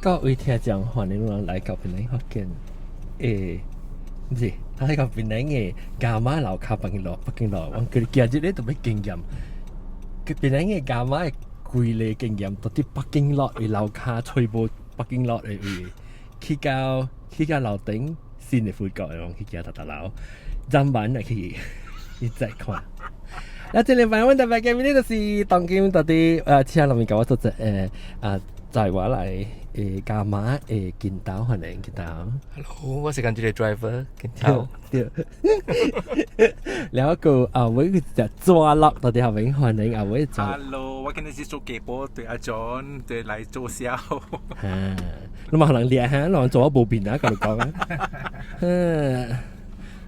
各位聽眾，歡迎攏來到檳城福建誒，毋是，來到檳城的伽馬樓跤北京路，北京路。阮今今日咧特別經驗，檳城的伽馬的規個經驗，到佇北京路的樓跤揣無北京路的位，去到樓頂新的 food court，去行逐逐樓，昨晚來去，你再看。啊，這禮拜阮特別見面就是當今到底車內面共我做者啊，載我來伽馬的鏡頭，歡迎鏡頭。 Hello，我是今日的 driver 鏡頭。對。然後個阿偉佢就抓落到底後面歡迎阿偉抓。 Hello，我今日是做記波對阿 John 對來做銷。哈，你嘛可能厲害，人做我無變啊，共你講啊。嗯。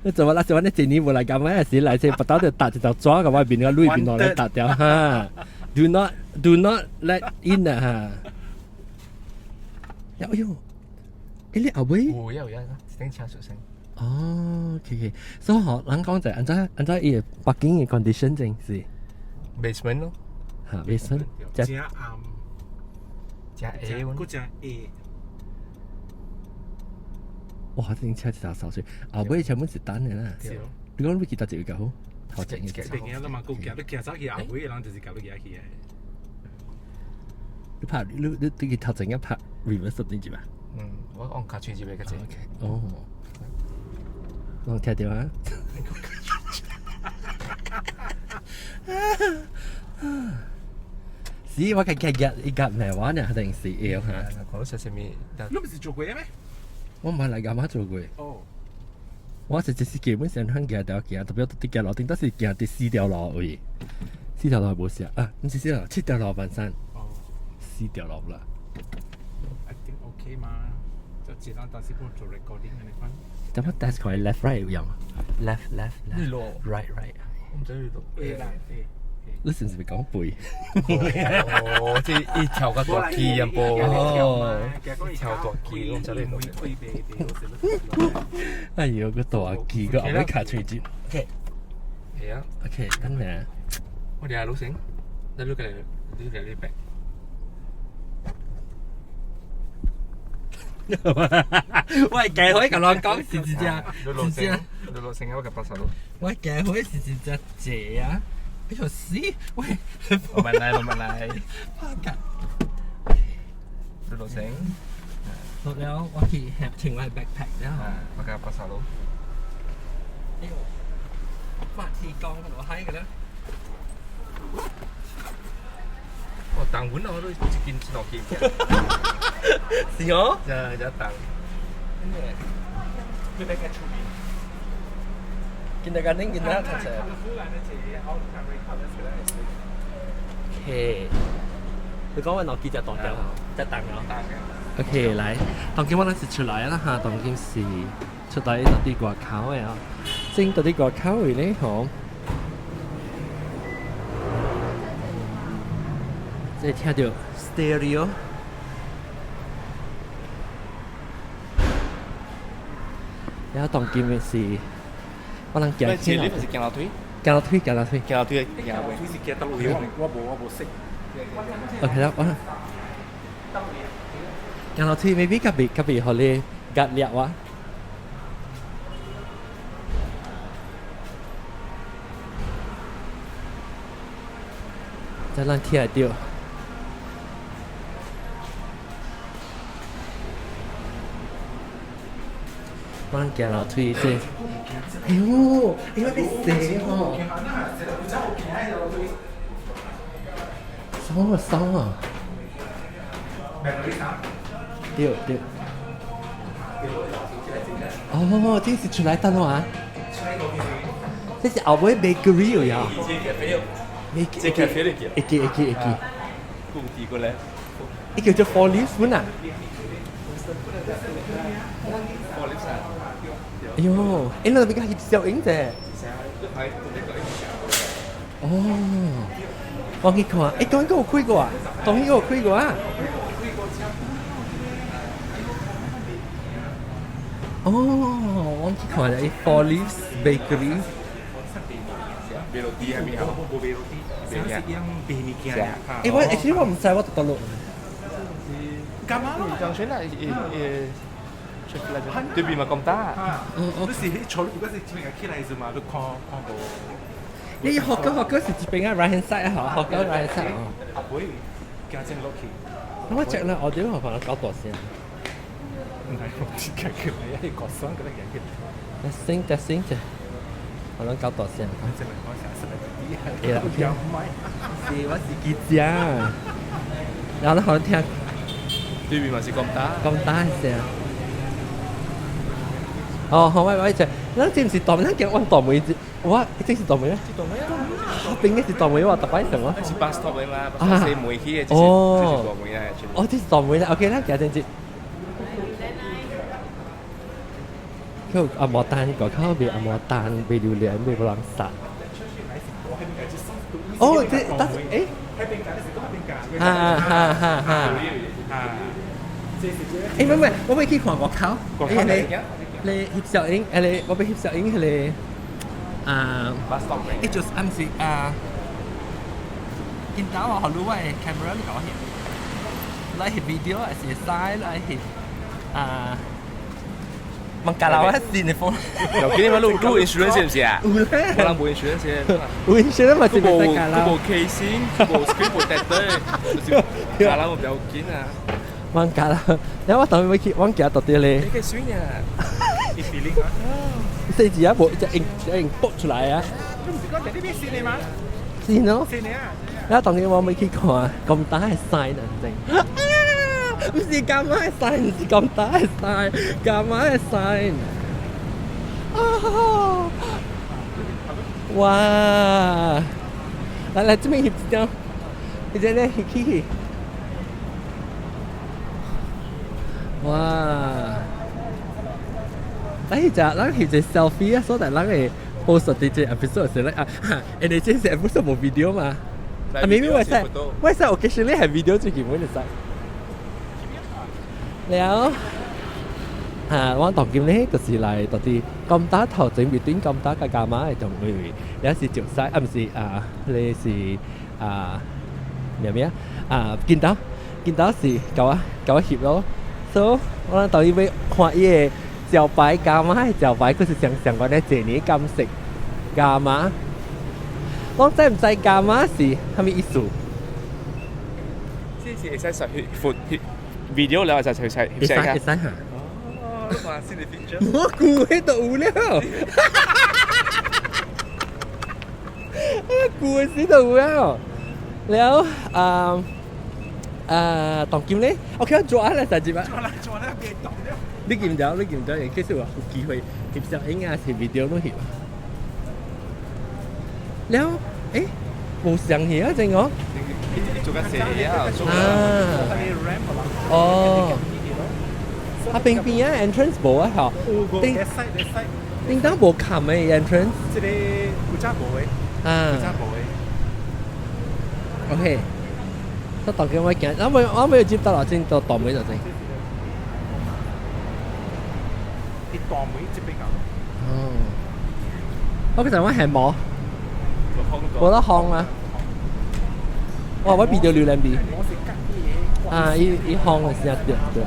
你做乜啦？做乜？你這年無來幹嘛？是來這不到就搭一條紙，共我面個裏邊落來搭掉哈。Do not let in 啊哈。哎呦，你後尾？有有有，頂車出聲。哦，OK，所以嗬，咱講就按怎按怎伊個 parking 的 condition 正是 basement 咯。嚇，basement。真暗。真矮。閣真矮。哇！這車一條掃水，後尾全部是單的啦。你講你記得一個較好，頭前一個。邊個啦嘛，閣行你行走去後尾，人就是共你行去的。你拍你你對佢頭前一拍 reverse 進去吧？嗯，我按卡吹入來個這。 OK，哦，我聽到啊。是，我計計日一夾咩話呢？定是要嚇？講到食啥物？你毋是做過咩？我毋捌來伽馬做過。哦。我是就是基本上響行條行，特別佇行路頂，都是行佇四條路位，四條路無啥啊，毋是四條路，七條路半山。哦。四條路啦。 I think OK 嘛，就一人當時幫做 recording 按呢款。點解 test 佢 left right 有用？Left left left right right。我毋知你錄。A 啦 A。你是毋是講背？哦，這一條個大機啊噃。哦，一條大機，我唔知你錄。哎呦，個大機個後尾卡喙舌。OK。係啊。 OK，等咩？我哋係老成，你錄嚟，你嚟呢邊。喂，計可以共人講是真正，真正。你老成，我夾八十六。我計可是真正濟啊！哎呦死！喂，慢慢來，慢慢來。拍緊。你老成。落了，我去穿我 backpack 了。我夾八十六。哎呦，馬蹄鋼我嗨個啦。哦，重阮哦，你一斤一兩斤。是哦。一一重。你來個出面。見大家拎見啦，頭先。OK，你講我腦機就斷掉，就重了。OK，來，當今我咱是出來啦哈，當今是出來到佇外口的哦，正到佇外口位咧吼，這聽著 stereo，然後當今的是。我人行起來。你不是行樓梯？行樓梯，行樓梯。行樓梯，行樓梯是行倒位，我無識。 OK 啦，我行樓梯 maybe 較袂較袂予你壓力哇。再咱聽會著。我人行樓梯這，哎呦，因為你死吼！爽啊爽啊！對對。哦，這是出來等我啊！這是後尾 bakery 有呀。這咖啡嚟嘅。會記會記會記。固地過來。伊叫做 Four Leaves 本啊。 Four Leaves 啊。哎呦，哎，那邊個翕小影者。哦，我去看，哎，當然有開過啊，當然有開過啊。哦，我去看下，Four Leaves Bakery。白落地係咪啊？無白落地，是樣白物件。欸，我其實我毋知，我特特落。幹嘛咯？張選啦，出來對面嘛咁大。哦哦。你是坐，如果是這邊起來是嘛？你看看無？你學哥學哥是這邊啊，right hand side 啊，學哥 right hand side 哦。阿妹行正落去。我隻咧，我點解放得搞大聲？唔係我自己叫你一個雙嗰啲嘢叫。 testing testing 啫，我諗搞大聲。正嚟講成十啲。係啦，又唔係。是我是記者。然後咧，好聽。對面嘛是咁大。咁大聲。哦，好，喂喂，就，咱這毋是大門，咱叫阮大門，我這是大門咩？大門啊！邊個是大門？我特擺什麼？是 bus stop 的嘛，bus stop 門去的，這是這是大門啊。哦，這是大門啦。OK，咱行前一。佢阿摩丹個口味，阿摩丹賣榴蓮，賣無人殺。哦，這但是誒，哈哈哈哈！誒，唔唔，我欲去看外口。你你翕相影，誒你我欲翕相影，彼个啊，伊就是暗時啊，見到我好你我的 camera 你講翕，來翕 video 還是會使來翕啊？孟加拉我線的風。有幾你嘛？你有 insurance 是毋是啊？有咧。我人無 insurance 先。有 insurance 嘛是袂使加啦。無 casing，無 screen protector，就是加啦我比較緊啊。孟加拉，然後我當面去，我行到底咧。你個水呢？一比零啊！四字啊，無一隻用一用卜出來啊。你唔是講呢邊線的嗎？是喏。線的啊！然後當時我欲去看咁大的 sign 啊，真。毋是咁大的 sign，毋是咁大的 sign，咁大的 sign。啊！哇！來來，這邊翕一張，你這咧翕起去。哇！咱翕隻，咱翕一 selfie 啊，所以咱會 post 佇這 episode 時咧啊，因為這是 episode 無 video 嘛。啊，明明我使，我使 occasionally 係 video 最基本就使。了，啊，我當今咧就是來到佇金打頭前面頂金打佮伽馬的同位位，了是石西，啊毋是啊，你是啊咩咩啊？見到見到是共我共我翕咯，所以我當伊欲看伊的招牌伽馬的招牌，佫是上上關咧這年金色伽馬，我知毋知伽馬是啥物意思？這是會使翕 video 了，會使翕會使會使哈。哦，你看新的 feature。我舊的就有了。舊的時就有了。了啊啊，當今咧，OK，做啊啦，實際啊。做啦做啦，別動了。你見唔到？你見唔到？其實有機會翕相影啊，是 video 攏翕。了，誒，無上去啊，正我。做較細啊，啊。哦。啊，邊邊啊，entrance 無啊，嗬。頂頂當無冚的 entrance。這个古早無的。啊。古早無的。 OK。我當今我行，我未我未接到落先到大門就先。啲大門這邊啊。哦。我其實我係冇。無得烘啊！哇！我變到榴蓮味。啊！伊伊烘的時陣對對。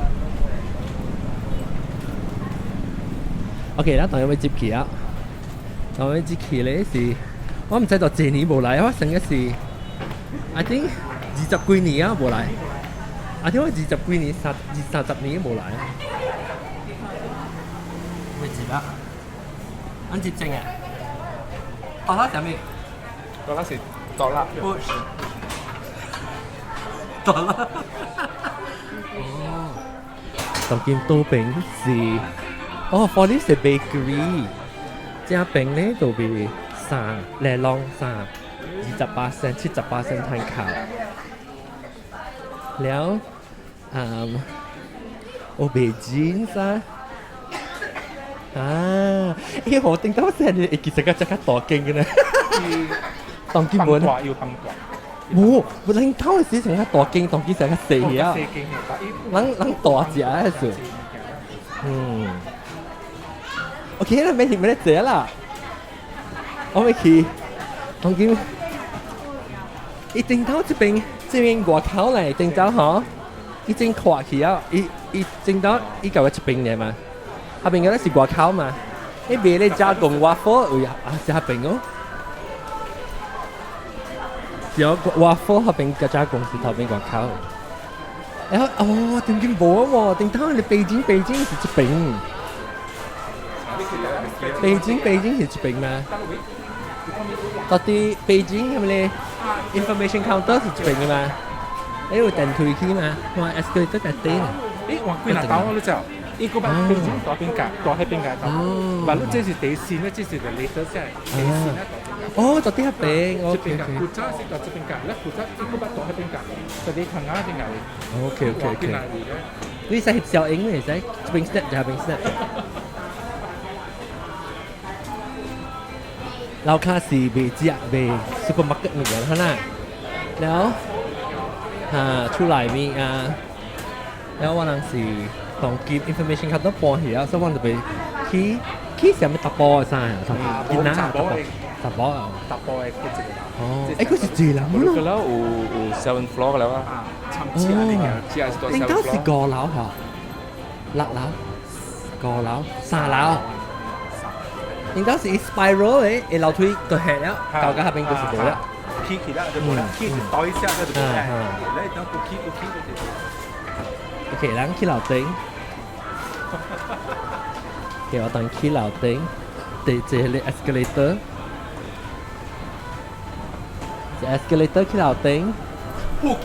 OK，咱當然欲入去啊。當然入去咧是，我毋知道這年無來，我上一是，I think 二十幾年啊無來。I think 我二十幾年、三二三十年無來。欲入啊？按入正啊？多啦啥物？多啦是多啦。多啦。哦。當今倒邊是，哦，for this 是 bakery，這邊咧就賣衫，玲瓏衫，28仙、78仙攤卡。了，嗯，我賣 jeans 啊。啊！欸，我頂到成日會記得個這較大間嘅呢。當今門。要崩大。無，有恁頭的時陣較大間，當今成較細啊。咱咱大隻的時。嗯。OK 啦，沒沒得坐啦。我欲去，當今，伊頂頭這邊這邊外口咧，頂頭吼，伊正闊去啊！伊伊正當伊舊一邊嘅嘛，下邊嗰啲是外口嘛。伊賣咧加工 waffle 有啊，是下邊哦。有 waffle 下邊嘅加工是頭邊外口。誒哦，點解冇啊？喎，點解你北京北京是這邊？北京北京是這邊嘛？到底北京係咪咧？Information counter 是這邊嘅嘛？你有電梯去嘛？我 escalator 在底呢。誒，我幾若兜你就，伊個把北京大邊架，大喺邊架兜。話你這是第線咧，這是個 latest 啫，第線咧大邊架。哦，就啲一邊，這邊架，古早是到這邊架，咧古早伊個把大喺邊架，就啲唐亞邊架。 OK。你使翕小影咩？使這邊 snap 就邊 snap。樓卡是賣食賣 supermarket 物件，哈啦。然後嚇出來面啊，然後我人是當今 information 較多搬去啊，所以我就被去去啥物查埔的衫啊，囡仔查埔查埔啊，查埔的佢一個人。哦，欸，佢是一個人咯。個樓有有 seven floor 了啊。啊，參這是頂到是五樓吼，六樓、五樓、三樓。頂到是 spiral 的，會樓梯就下了，到到下邊就是無了。起起來就無啦，起是倒一下就無啦，來等不起不起就是。 OK，咱去樓頂。OK，我等去樓頂，第這個 escalator。這 escalator 去樓頂。破機。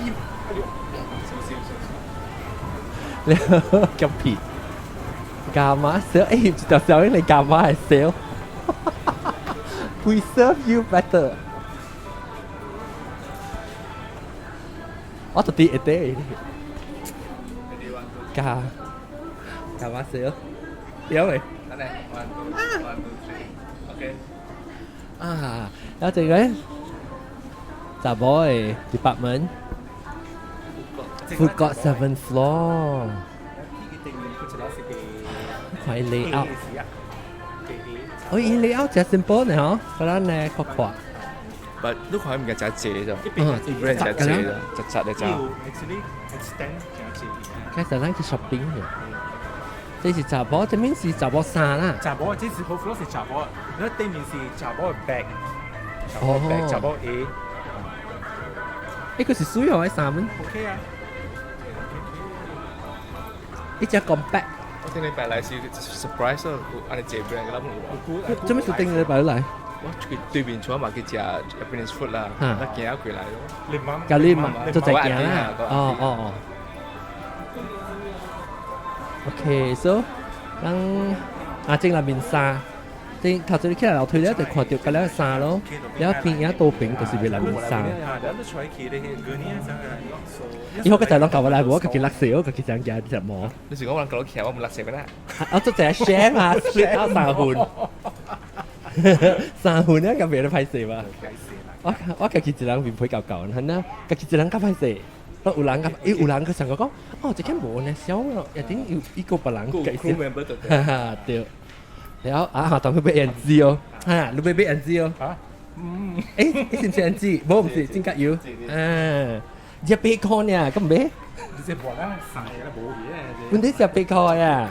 你咁皮，幹嘛 sale？欸，一條小英你幹嘛係 sale？We serve you better。我特啲一啲。加幹嘛 sale？有未？等嚟，one two one two three，OK。啊，然後這個查某的 department。Food court seven floor。看伊 layout。哦，伊 layout 真 simple 呢嗬，可能呢較快。 But 你看唔該真濟啫，嗯， brand 真濟啫，雜雜的真。 Actually extend 真濟。開始咱去 shopping 嘅。這是查某，這面是查某衫啦。查某，這是好 floor 是查某，那對面是查某 bag。查某 bag，查某 A。欸，佢是水哦，衫們。 OK 啊。一隻 compact。我頂禮拜來是 surprise 咯，按呢這 brand 個諗。做咩是頂禮拜來？我去對面厝嘛去食 Japanese food 啦，那行過來咯。你媽？教你嘛，就在行啦。哦哦哦。OK，so，咱阿正那邊衫，正頭先你起來樓梯咧，就看到嗰兩衫咯，然後邊一多邊就是別那邊衫。伊好個就攏舊來，無家己落雪，家己這樣行隻毛。你是講我人舊落徛，我唔落雪咩啦？我做隻 share 嘛，split 到三份，三份咧，咁別得歹勢嘛。我我家己一人面皮厚厚，係呐，家己一人較歹勢。有人較，欸，有人佢上個講，哦，這間無呢小咯，一定有一個別人介紹。哈哈，對。然後啊，當佢買 NG 哦，哈，你買買 NG 哦。啊？嗯。欸，你是唔是 NG？無，唔是，真加油。嗯，一百塊呢，咁買？你這無啦，三個無去。問題是一百塊啊。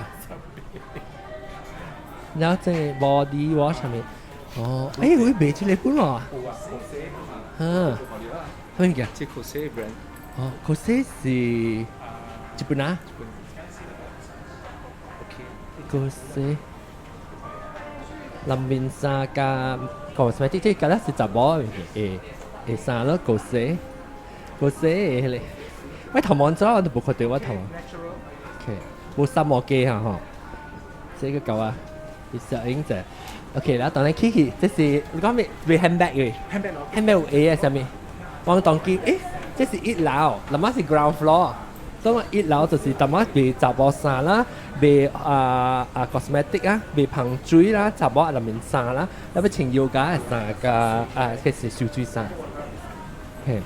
然後這 body wash 上面，哦，欸，會賣這個本喎。有啊，嗯。咩物件？這 Kose brand。哦，Kose 是日本啊？Kose。林面衫加 cosmetic 這個咧是查某的會會衫咯，Kose Kose 的彼個。我頭毛咗我都無看到我頭毛。OK，無三毛雞哈吼。這個夠啊，你小影者。OK，啦，當你去去，這是你講咩？賣 handbag 嘅，handbag handbag 有 A 啊，啥物？我當機，欸，這是一樓，那麼是 ground floor。所以一樓就是淡仔賣查某衫啦，賣啊啊 cosmetic 啊，賣香水啦，查某內面衫啦，那要穿瑜伽的衫佮啊，這是泅水衫。嘿，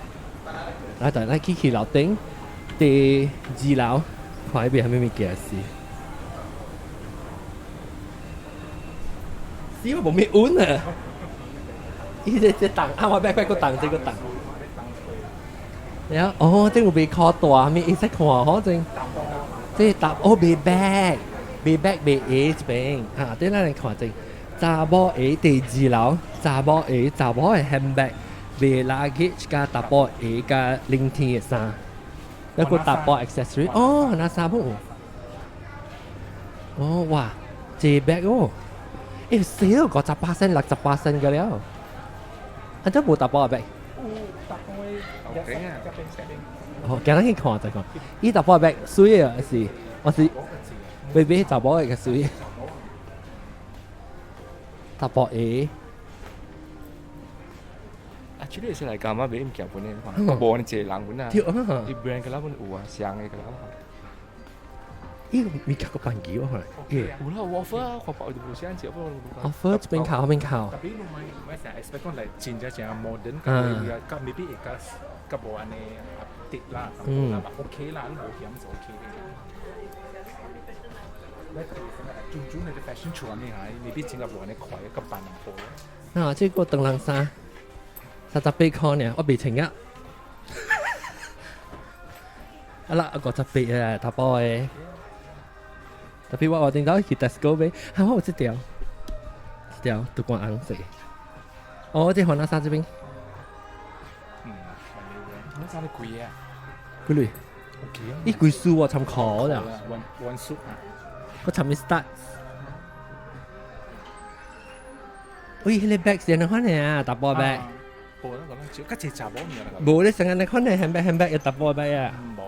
來，咱去去樓頂，第二樓，看彼邊啥物物件是。死我無咩穩啊！伊這這檔啊，我欲閣擋這個檔。了哦，這有被靠大，咪會使看好正。這搭哦被 bag，被 bag 被 A 這邊啊，對咱來看正。查某鞋第二樓，查某鞋查某的 handbag，賣 luggage 加查埔鞋加冷天的衫，一個查埔 accessory，哦，那衫冇。哦，哇，這 bag 哦，欸，死了58仙、68仙嘅了，啊，這無查埔的 bag。頭頂啊，哦，今日去看再看，伊查埔的 bag 水啊，是，我是買買查埔的較水。查埔鞋。 Actually 是來幹嘛買物件本咧？無你一個人本啊。對啊。伊 brand 個啦本有啊，上的個啦。伊個物件個辦機我可能。有啦，offer 啊，看包就無寫只不過。 offer 這邊靠，嗰邊靠。 Tapi 你咪咪成 expect 講嚟真正正 modern，咁咁 maybe 會較較無按呢 update 啦，嗯，OK 啦，你無嫌就 OK 嘅。你專專你啲 fashion 出嚟嚇，maybe 真係無按呢快，個辦人好。啊，這個長人衫，38塊呢，我未穿啊。啊啦，58啊，查埔的。特別我頂到去 Tesco 買，啊，我有這條，這條都光紅色。哦，這番仔衫這邊。嗯，你衫你貴啊？幾鐳？伊幾束喎，參考啦。 One one 束啊。我參咪 start。喂，彼個 bag 是按怎款的啊？查埔 bag。無啦，咁樣少，較濟查某物啦。無你成日你款的 handbag handbag 嘅查埔 bag 啊？無。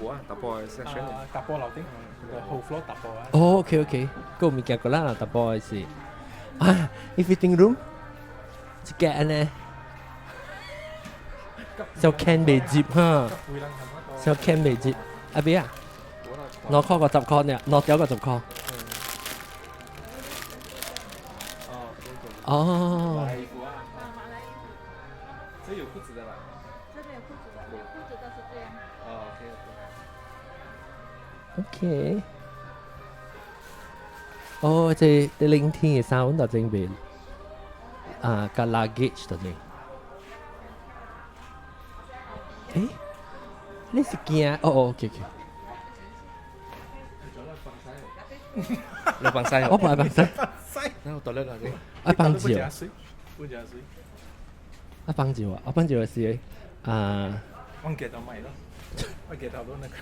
無啊，查埔的 section。查埔樓頂，個 whole floor 查埔啊。哦，OK OK，個物件過啦，查埔的是。啊，伊 fitting room，一間按呢，小 can 袂入哈，小 can 袂入，阿邊啊？2塊50塊呢，2條50塊。哦。這有褲子的啦。這邊有褲子的，有褲子都是這樣。哦，OK OK。OK。哦，這這冷天的衫，阮就準備啊，加 luggage 就對。誒，你是驚？哦哦，OK OK。你放晒？我唔係放晒。那我倒了啦，啊，放酒。啊，放酒啊！啊，放酒是啊。我記得買咯，我記得攞那個。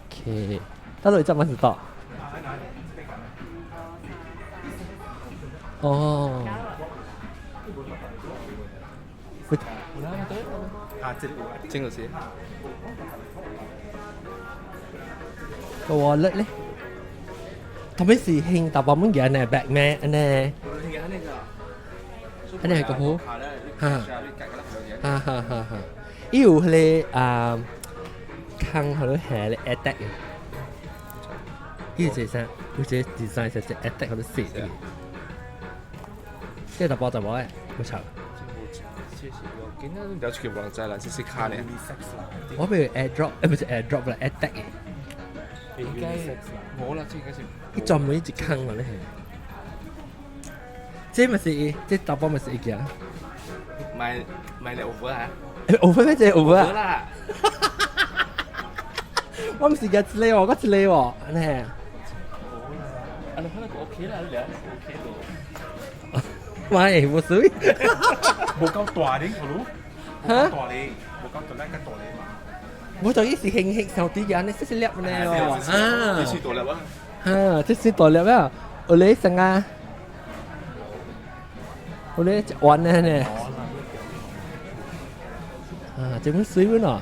OK，到底怎麼知道？哦。這個是。個 wallet 咧，特別是興大部分嘢呢 bag 咩？呢？呢係個好，哈，哈哈哈哈！伊有彼個啊，空喺度下咧 attack 嘅，伊有一個啥？有一個 design 就是 attack 喺度寫嘅，這大包大包的，冇錯。今仔了出去無人知啦，這是卡呢。我俾 airdrop，唔是 airdrop 啦，attack 嘅。應該冇啦，這應該是。伊專門一空啦咧。這咪是，這查埔咪是一件。買買你 over 啊？ over 咩？這 over 啊？啦。我唔是夾一個喎，我一個喎，按呢。啊，你可能 OK 啦，你 OK 咯。喂，無水。無夠大哩，好咯。無夠大哩，無夠大，咱較大哩嘛。我就意是輕輕小啲嘅，你細細粒呢哦。啊。這是大粒啊。啊，這是大粒啊！有咧成啊。有咧一彎呢呢。啊，這本水本哦。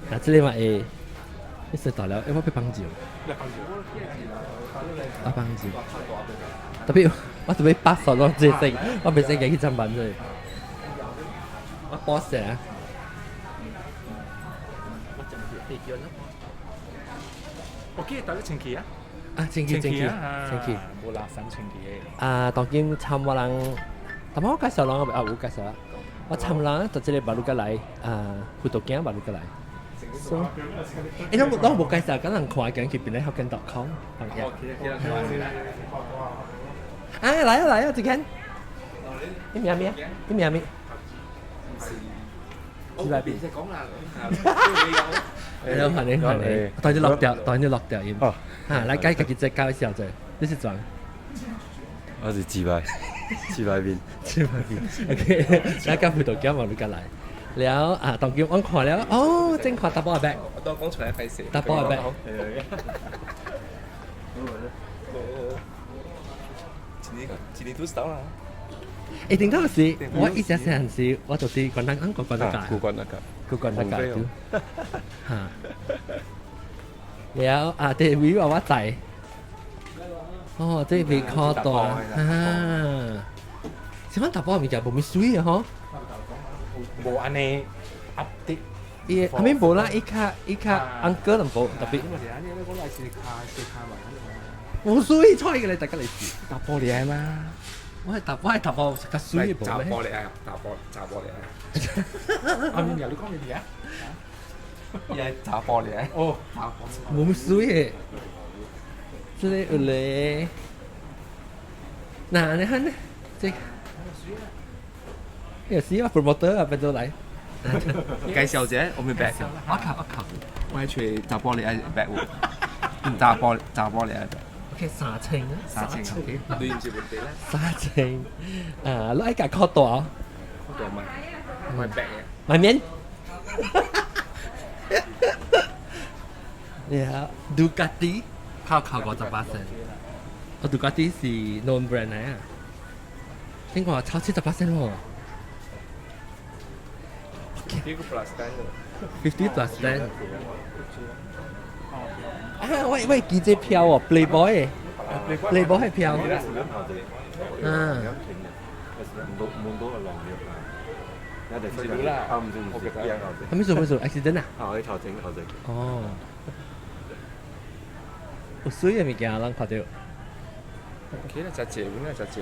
啊，這個嘛會，這是大粒，欸，我去幫手。啊，幫手。特別我準備80咯，這色，我未使記去參辦啫。我 boss 啊。我真是飛叫咯。我記得帶咗清氣啊。啊，清氣清氣清氣。無垃圾清氣的。啊，當今參我人，但我介紹人啊，有介紹啊。我參人就這個馬路過來，啊，葡萄鏡馬路過來。所以，欸，攏攏無介紹，敢人看緊去邊咧福建 .com。啊，來啊來啊，這間。你名咩？你名咩？我唔使講啦，你好，你好，你當你落掉，當你落掉音。哦，嚇，來介家己再介紹者，你是怎？我是自敗，自敗面。自敗面。OK，來甲葡萄鏡嘛，你過來。了啊，當今我看了，哦，正看查某的 bag。我當講出來費事。查某的 bag。一年一年都少啦。誒，頂頭是，我以前細漢時，我就是關東按過關東界。古關那個。古關那界。嚇。了啊，這位我知。哦，這位較大啊。這款查某物件無咪媠的吼。無按呢 update。伊後面無啦，伊較伊較 uncle 淡薄特別。無媠，錯個來大家來試。查埔嚟嘛？我係查我係查某較媠無查埔嚟啊！查埔查埔嚟啊！阿面又你講咩嘢啊？伊係查埔嚟啊！哦，查埔。無咪媠的。這個有咧。嗱，你看呢？這個。有時啊，promoter 啊，變做來。介紹者，我咪白。我靠我靠！我係揣查埔嚟啊，白喎。查埔查埔嚟啊！ OK，三千啊，三千 OK，你唔是問題啦。三千，啊，你愛共較大？較大買，買白嘅。買面。呀，杜卡迪靠靠58仙。我杜卡迪是 known brand 嚟啊。聽講超78仙喎。 50 plus 10。 50 plus 10。啊，我我記這票哦，Playboy 嘅，Playboy 係票。啊。係咪做咩做 accident 啊？啊，去頭整頭整。哦。有水嘅物件，咱看著。 OK 啦，真濟，本來真濟。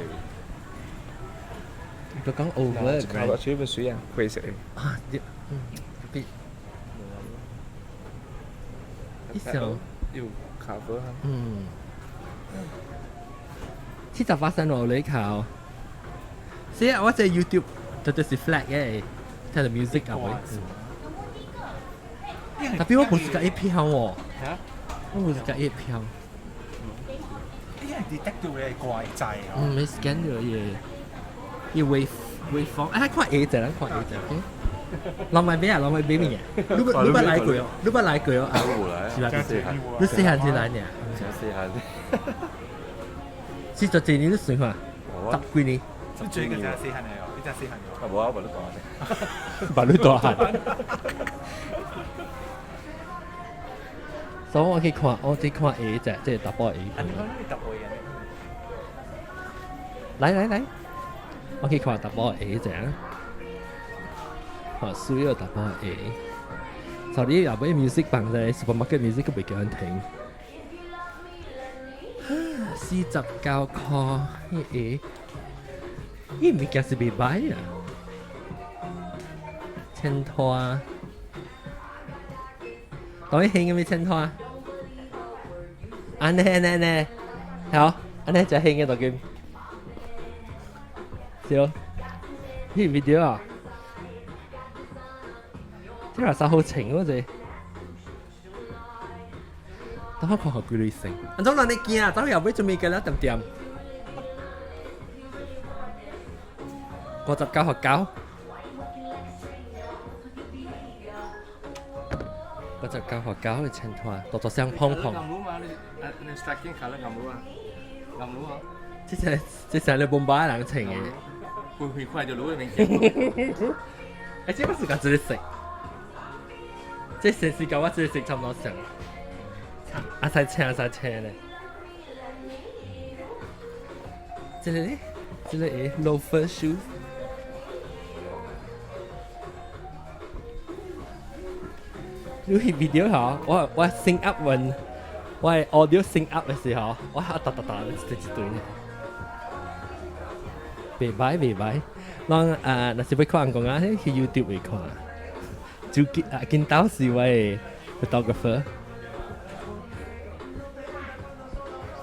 佢講 over。靠落水本水啊，灰色。啊，嗯，特別。一想。有 cover。嗯。78仙落你靠。所以我這 YouTube 絕對是 flat 嘅，聽到 music 啊會。特別我不是甲一票喎，我不是甲一票。啲人 detect 到你係怪掣啊！嗯，你 scan 到嘢，要 wave waveform，啊，看 A 隻，咱看 A 隻，OK。老買咩啊？老買咩物件？你捌你捌來過哦？你捌來過哦？我無來，是吧？你細漢時來呢？真細漢。40幾年你算看，十幾年。你最近真係細漢嚟哦！你真係細漢哦！啊，無啊，無你大漢。無你大漢。所以我去看，我去看 A 隻，即係查埔 A。來來來，我去看查埔 A 隻啊。看需要查埔 A。所以後尾 music 放在 supermarket music 都袂叫人停。49塊，彼個，伊物件是袂歹啊。千拖，當伊興嘅咩千拖？按呢按呢按呢，好，按呢就興嘅就叫，是咯，呢 video 啊，這個啥好情嗰隻。等我看下幾類型。安怎人你驚啊？等又要準備嘅啦，點點？59學九，59學九嘅前途啊，多多相碰碰。暗路嘛，你你 striking colour 暗路啊，暗路啊。這是這是你本巴人穿嘅。會會快就路嘅物件。哎，這個是個這色，這色是跟我這色差不多像。阿使青阿使青咧，這個咧，這個誒，loafer shoes。你翕 video 吼，我我 sync up 完，我 audio sync up 的時候，我還噠噠噠一一堆呢。袂歹袂歹，咱啊，若是欲看講啊，去 YouTube 會看。就見啊，見到是我的 photographer。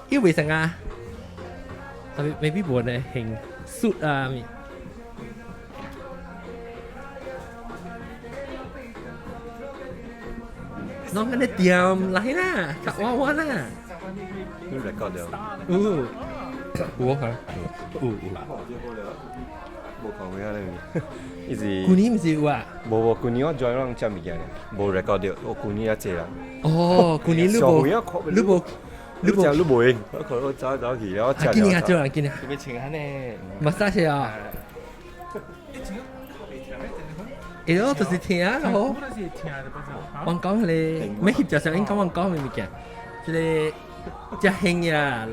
伊為啥啊？特別 maybe 無呢興 suit 啊，攏按呢掂來啦，較穩穩啦。你 record 了？有，有啊，有有。無看過啊你，一直。舊年毋是有啊？無無，舊年我 join 攏食物件爾，無 record 著。我舊年也濟人。哦，舊年你無，你無，你無，你無閒。我看我走走去，我食。今年較少人，今年。特別穿按呢。嘛啥事啊？會咯，就是聽好。我講彼个，欲翕照相，應講我講的物件，這个遮興呀，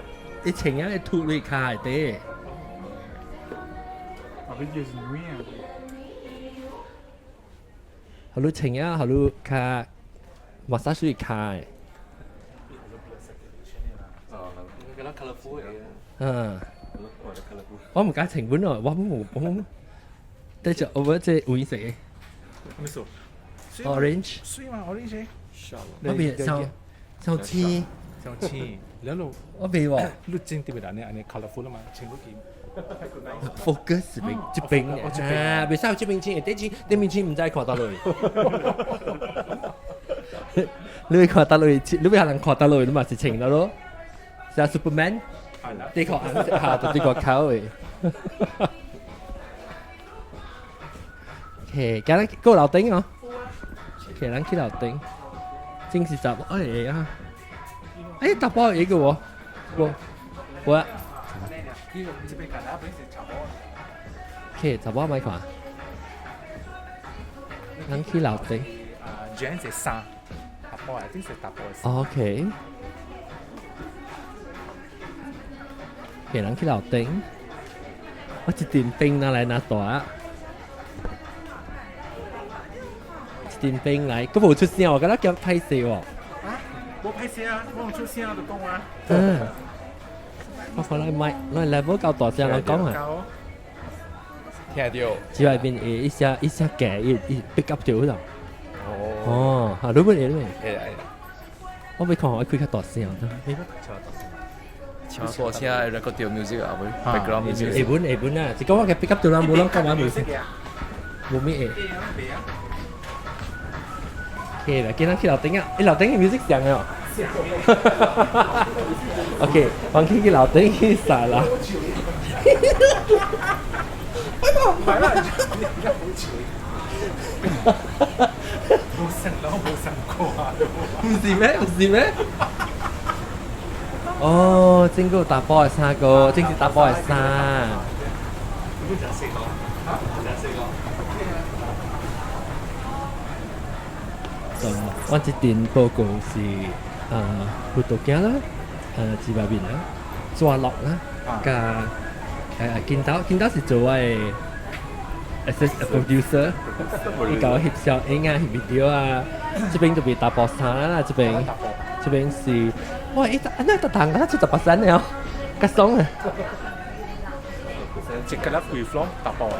伊穿啊，伊脫落跤內底。啊，佢就是女啊。予你穿啊，予你較馬殺水跤的。哦，敢若 colourful 的。嗯。我毋敢穿本哦，我無我無。對隻我這有顏色的。咩色？Orange。水嘛，orange。我袂上上青。上青，然後我袂喎。你真特別按呢按呢 colourful 啦嘛，穿落去。 focus 邊這邊啊，袂使這邊穿，底穿頂邊穿毋知看佗落。你會看佗落，你欲予人看佗落，你嘛是穿了咯。像 Superman，底褲紅色下就底褲口的。OK，今日過樓頂哦。OK，咱去樓頂。真是查某哎呀！哎，查埔一個喎，我我。OK，查某莫看。咱去樓頂。啊，卷是衫，查埔的，真是查埔的。 OK。OK，咱去樓頂。我一陣冰拿來拿大。一陣冰來，閣無出聲，我感覺較歹勢喎。啊？無歹勢啊，我有出聲就講啊。嗯。我看咱麥，咱 level 夠大聲人講啊。聽著。只外邊會一聲一聲加，伊伊 pick up 著啦。哦。哦，哈，你本會未？會會。我欲看我開較大聲。唱大聲 record 著 music 啊，會 background music。會本會本啊，是講我嘅 pick up 著啦，無人講話 music。無咩會。OK 啦，今仔去樓頂啊，欸樓頂嘅 music 響哦。OK，我去去樓頂去殺啦。唔係啦，你而家好潮。冇成樓冇成過啊！唔是咩？唔是咩？哦，整個查埔的衫個，這是查埔的衫。你講四個，講四個。我這陣報告是葡萄鏡啦，豬肉麵啦，抓落啦，佮金刀，金刀是做我的 assistant producer，伊共我翕相影啊，翕 video 啊，這邊就變查埔衫啦，這邊這邊是，哇！伊按呢逐檔敢若出18的哦，較爽啊！這個啦規 floor 查埔的。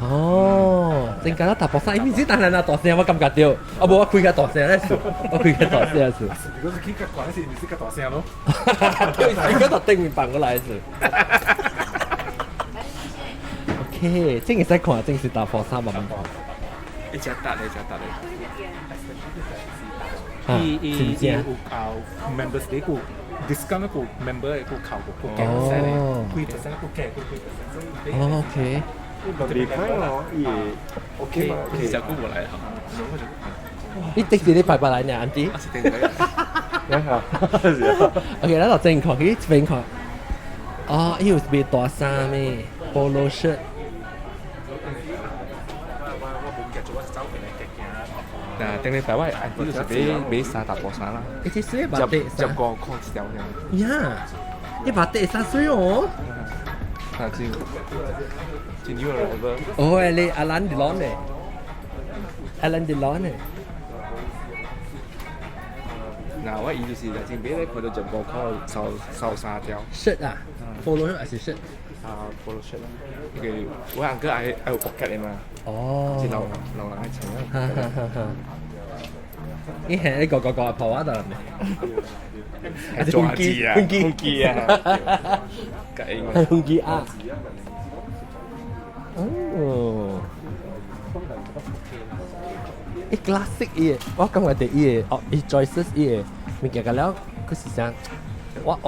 哦，真敢若查埔衫，伊毋是當然啦，大聲我感覺著，啊無我開較大聲咧數，我開較大聲數。如果是去較懸是毋是較大聲咯？對，應該就頂面放過來是。OK，這個使看，真是查埔衫慢慢看。一隻搭咧，一隻搭咧。伊伊伊有啊 members 的個 discount 個 member 的個扣個個加 percent 的，幾 percent 個加個幾 percent，所以。哦，OK。離開哦，伊 OK 嘛？你是久無來哈？你即時你拜拜來呢，安迪？我是頂個。是啊。 OK，咱就正看去這邊看。哦，伊有賣大衫的，polo shirt。嗱，頂禮拜我安迪就是買買衫查埔衫啦。欸，這水目底15塊一條爾。呀，一百底衫水哦。啊，真真有來無？哦，你阿蘭迪朗呢？阿蘭迪朗呢？嗱，我伊就是來真買咧，看到15塊收收三條。 shirt 啊，polo shirt 還是 shirt？啊，polo shirt 啦。因為我阿哥愛愛有 pocket 的嘛。哦。是老老人愛穿啊。哈哈哈哈。你係你個個個跑啊得啦未？係抓機啊，飛機啊。係飛機啊。哦。伊 classic 伊，我感覺第伊個哦，伊 choices 伊個物件個了，佢是啥？我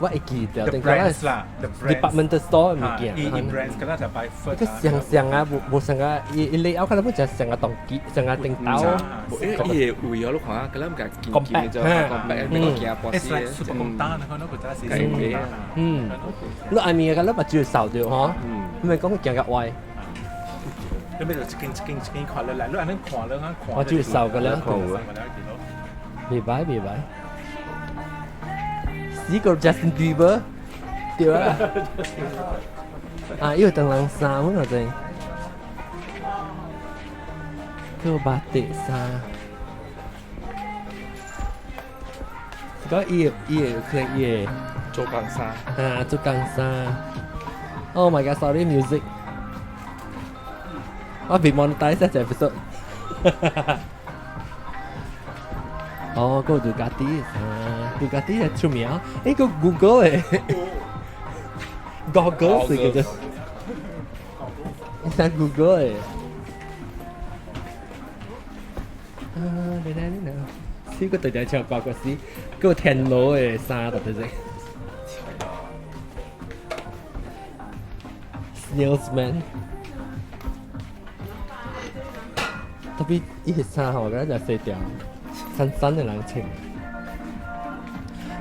會記得， The brands 啦，the department store 物件。伊 brands 個啦就擺 first。佢上上啊，無無上啊，伊伊 layout 可能本就上個當機，上個頂頭。伊個位我都看啊，佢諗個堅堅就 compact，比較驚波 It's like super 簡單，可能佢真係計嗯，你下面嘅粒物主要受掉嗬，唔係講佢行較歪。你咪就一間一間一間看落來，你按呢看落看。我主要受嘅啦，袂歹袂歹。死個 Justin Bieber，對啊。啊，伊有當人衫阮話真。叫巴迪衫。講伊伊個可能伊個做工衫。啊，做工衫。Oh my god, sorry music。我被 monetize 一隻 episode。哦，個杜卡迪啊，杜卡迪係出名，誒個 Google 誒，Google 是叫做，你睇 Google 誒。啊，你睇你睇，呢個對對唱歌個是，個天羅嘅衫特別是。Salesman。特別伊個衫吼，我覺得就細條，瘦瘦的人穿，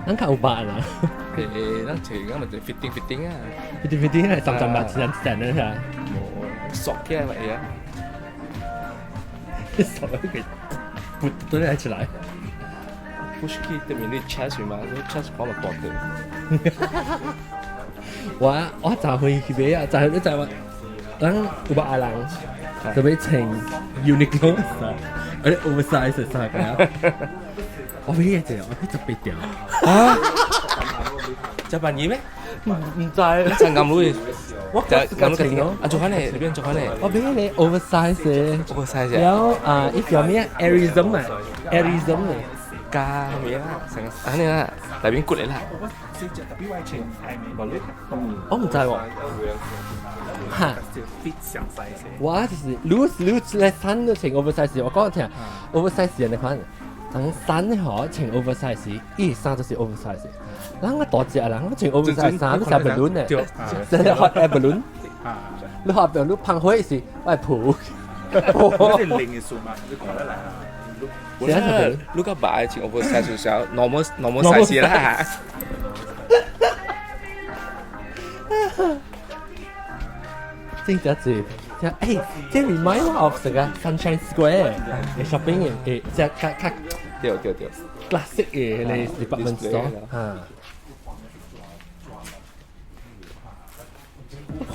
咱較有肉啦。誒，咱穿咁咪就 fitting fitting 啊，fitting fitting 係三十八、三十三啊，無索起來咪會啊，索起來，不對起來。 push 起對面你 chest 嘛，你 chest 講咪大條。我就去去買啊，就你就話，咱有肉的人。就欲穿 Uniqlo 衫，而且 oversize 衫個。我買一隻，我買18條。啊？這萬二咩？唔知。陳咁女，我就咁個咯。啊，做翻嚟，你邊做翻嚟？我買你 oversize 嘅。 oversize。然後啊，伊叫咩？Airism 啊，Airism 嘅。加咩啦？成個啊你啦，內邊骨嚟啦。我唔知喎。嚇！我就是你你來衫都穿 oversize，我講聽 oversize 人哋款，當衫嗬穿 oversize，伊衫就是 oversize。人個大隻人，我穿 oversize 衫都成 balloon 嘅，真係 hot air balloon。你 hot air balloon 芳火是愛浮。你是零嘅數嘛？你講得嚟啊？我是你個白穿 oversize 就小 normal normal size 啦。真正濟，這欸，這 remind 我 of 這個 Sunshine Square 嘅 shopping 嘅，欸，這較較對對對 classic 嘅迄個 department store 哈。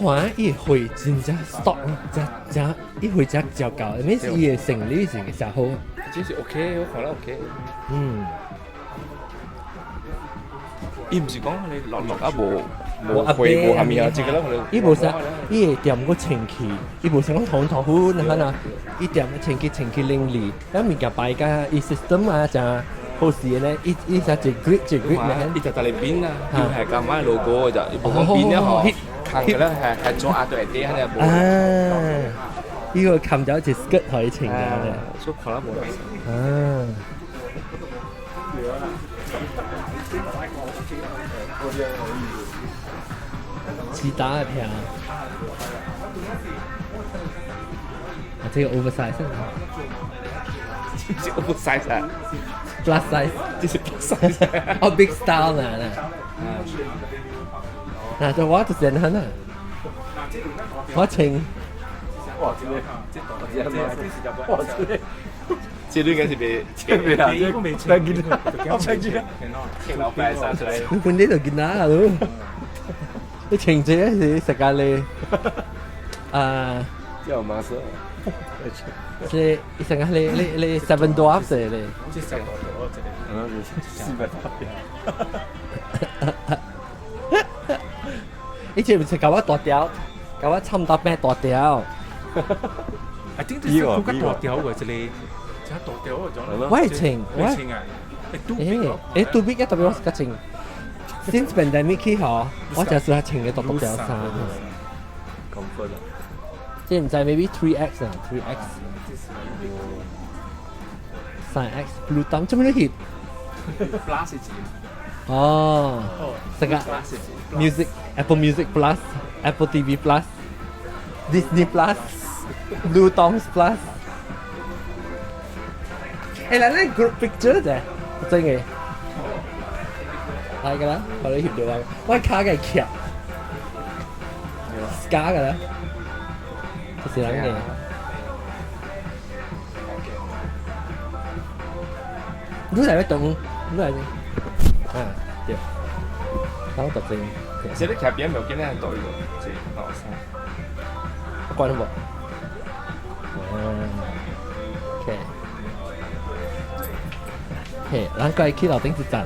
我看伊貨真正 stock，真真伊貨真糟糕，咩是伊的生理是誠好。這是 OK，我看了 OK。嗯。伊毋是講你落落啊無。無會無蝦米啊，這個攏伊無啥，伊會店個清氣，伊無像講同頭粉那款啊，伊店清氣清氣淋漓，咱物件擺甲伊 system 啊，誠好勢的咧，伊伊才一 grip 一 grip 咧，伊就在裡邊啊，又係咁買 logo 就，伊無講邊咧嗬，扛嘅咧係係做壓對啲，係無。啊，伊個冚咗一 skirt 可以穿嘅，所以看了無。啊。其他的片啊，這個 oversize，這是 oversize 啊，plus size，這是 plus size，哦 big style 啦，嗱，就我就是咁啦，我穿，哇，這個，哇，這個，這個應該是袂，這袂啊，這個未穿，我穿住，穿老白衫出來，你本地就見啦咯。你穿這個是食咖喱，啊，叫馬色，是伊成個你你你 Seven Dwarfs 嚟咧，四百八。以前唔是搞我大條，搞我差唔多變大條。 I think 這是更加大條嘅，這個，這大條嘅種。我係穿，我穿啊，誒誒，too big 一特別我較穿。Since pandemic 起嗬，我就是穿嘅大大條衫。 Comfort 啦。這毋知 maybe 3X 啊，3X。3X Blue Thumb 做咩你翕？ Plus 是哦，這個 Music Apple Music Plus Apple TV Plus Disney Plus Blue Thumb Plus。誒，嚟嚟 group picture 啫，真嘅。係㗎啦，我哋翕到啊，我卡嘅劇，假㗎啦，就是人嘅。你嚟動，你嚟啊，對，等我讀先。其實你劇邊冇見你係對喎，這老師。關冇？哦，OK。OK，咱過去樓頂一層啊。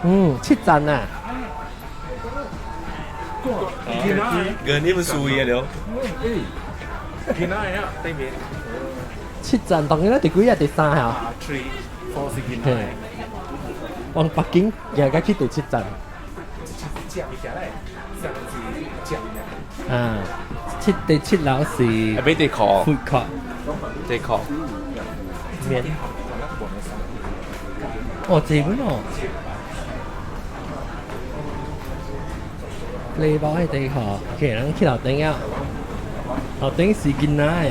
嗯，七層啊。個你們注意了。見到啊，對面。七層當然啦，第幾啊？第三啊。 Three, four 是見到。往北京行到去第七層。食物件咧，上是食物。啊，七第七樓是。係俾地殼。 Food court。地殼。面。哦，這本哦。你包係地殼，其實咱去樓頂啊。樓頂是囡仔的。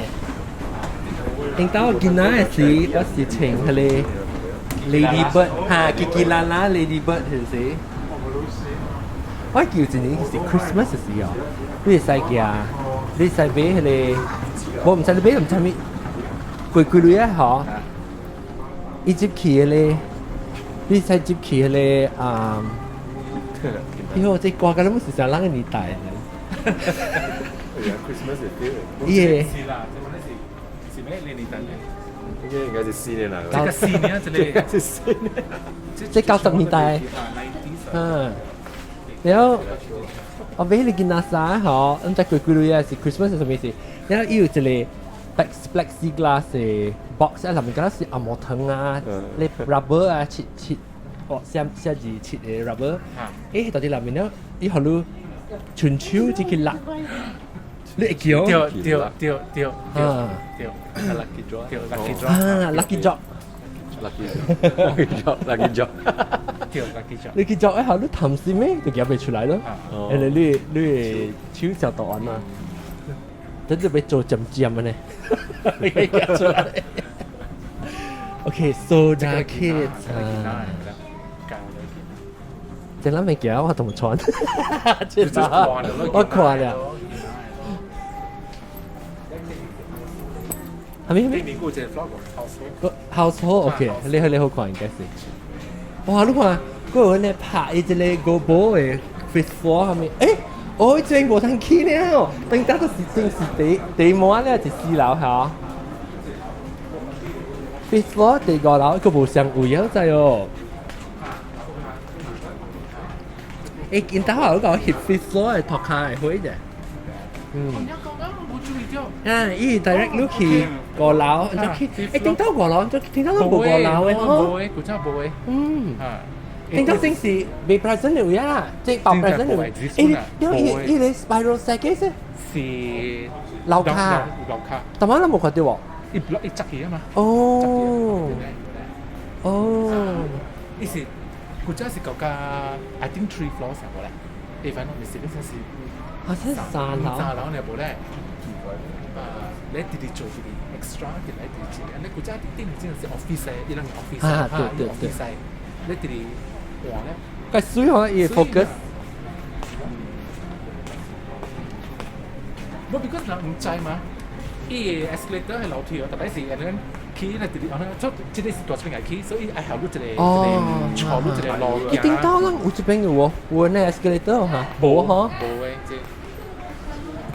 頂到囡仔的時，我是穿彼個 Lady Bird 哈，叽叽啦啦 Lady Bird 是毋是？我記有一年是 Christmas 的時候，你會使行，你會使買彼個，我毋知你買毋知物，貴幾鐳啊吼？伊入去彼個，你使入去彼個啊？喲，這歌敢若是啥人的年代呢？ Christmas 的 feel。伊是啦，這本是是咩年代呢？應該是四年啦。這個四年，這個是四年。這90年代。嗯。然後我買你件垃圾吼，毋知幾幾鐳啊？是 Christmas 是啥物事？然後伊有一個 plexiglass 的 box 啊，內面敢若是紅毛糖啊，咧 rubber 啊，切切，哦，寫寫字切的 rubber。誒，到底內面咧，伊予你伸手入去搦。你會記哦？對對對對對，lucky draw，對 lucky draw，啊，lucky draw。 lucky lucky draw lucky draw，對 lucky draw。 lucky draw 一下你貪心咩？就夾袂出來咯。誒，你你手小圖案嘛，等陣要做尖尖的呢，夾出來。OK，so the kids 啊，這咱物件我都無穿，我看了。係咪？對面嗰隻 vlog household OK，你好你好看應該是。哇！你看，嗰有咧拍伊一個 GoPro 的 fifth floor 係咪？誒，哦，這邊無通去了，等下都是正是地地膜咧，是四樓嚇。Fifth floor 第五樓，閣無相位啊，知哦。誒，𪜶兜有個翕 fifth floor 的塗跤會會者。嗯。啊！伊 direct 你去五樓，你去，誒，頂到五樓，頂到都無五樓的吼。無的，古早無的。嗯。頂到正是未 present 的位啊，即係爆 present 的位。誒，因為伊伊個 spiral staircase 是樓跤。樓跤。但我都無看到喎。伊block 伊側去啊嘛。哦。哦。伊是古早是舊家，I think three floors 無咧。If I'm not mistaken 是。好像三樓。三樓呢無咧。啊，你直直做直直 extra 直來直直，你古早啲頂真係是 office 的，伊人 office 啊，對對對。你直直換咧。個水吼，伊會 focus。無，because 人毋知嘛，伊個 escalator 係樓梯哦，特別是安尼起咧直直安尼，做這個是大這邊起，所以愛行路一個一個坐路一個路。伊頂到人有這邊有無？有那 escalator 哈？無吼？無的，這。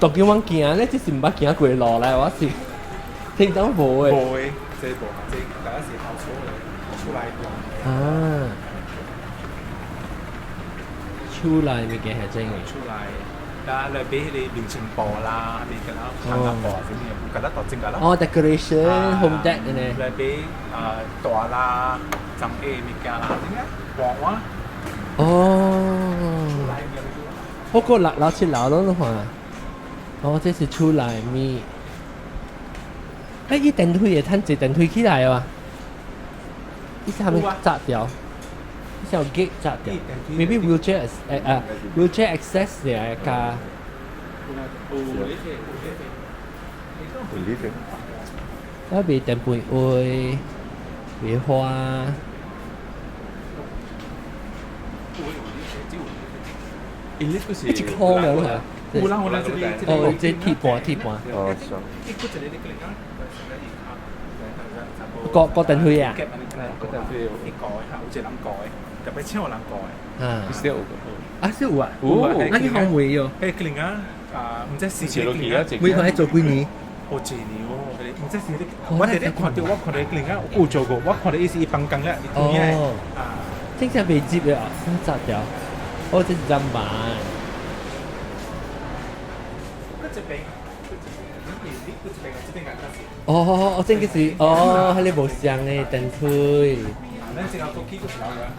當叫阮行咧，這是毋捌行過路來，我是聽講無的。無的，這無，這大家是後出來，出來。啊！出來物件係真嘅。出來，啊，來買彼個明星布啦，咪個啦，行下布啥物，有個啦，大正個啦。哦，decoration home deck 呢？來買啊大啦，長嘅物件啦，點解？黃哇。哦。不過六樓七樓攏看。哦，這是厝內面。伊電梯會趁坐電梯起來啊？伊是係咪閘掉？伊是有 gate 閘掉？Maybe wheelchair wheelchair access 嚟加。有 lift。我賣電飯位，賣花。伊 lift 是一箍了啦。有啦有啦，這個哦，這鐵盤鐵盤。哦，過過電費啊？過電費。伊改嚇，有一個人改，特別請有人改。啊。是有。啊，是有啊。有。那你好會喲。誒，可能啊，啊，毋知是每個係做幾年？哦，一年哦，毋知是你，我直咧看到，我看到可能啊有做過，我看到伊是伊幫工咧，伊對哦。啊。正常未接嘅啊，先紮掉。哦，這是砧板。哦哦，這個是哦，彼个無相的電梯。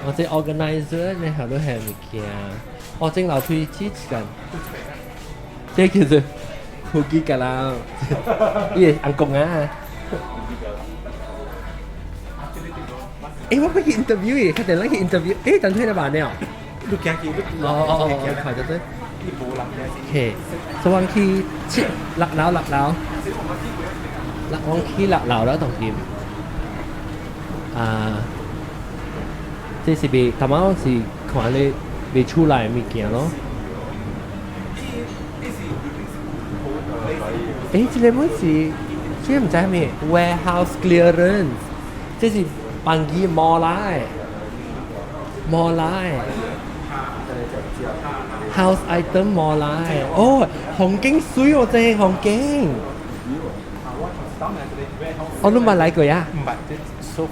哦，這 organizer 你後頭係物件。哦，這樓梯起一間。這叫做呼機格啦，伊個紅公啊。我欲去 interview 伊，較陣咱去 interview，電梯咧慢了。你行去，哦哦哦，看著對。OK，所以我去七六樓六樓，六我去六樓啦，同佢。啊，這是袂，頭仔我是看咧袂出來的物件咯。這个物是，這个毋知啥物，warehouse clearance，這是放機摩來，摩來。House item 摩來，哦，風景媠哦，這風景。哦，你捌來過呀？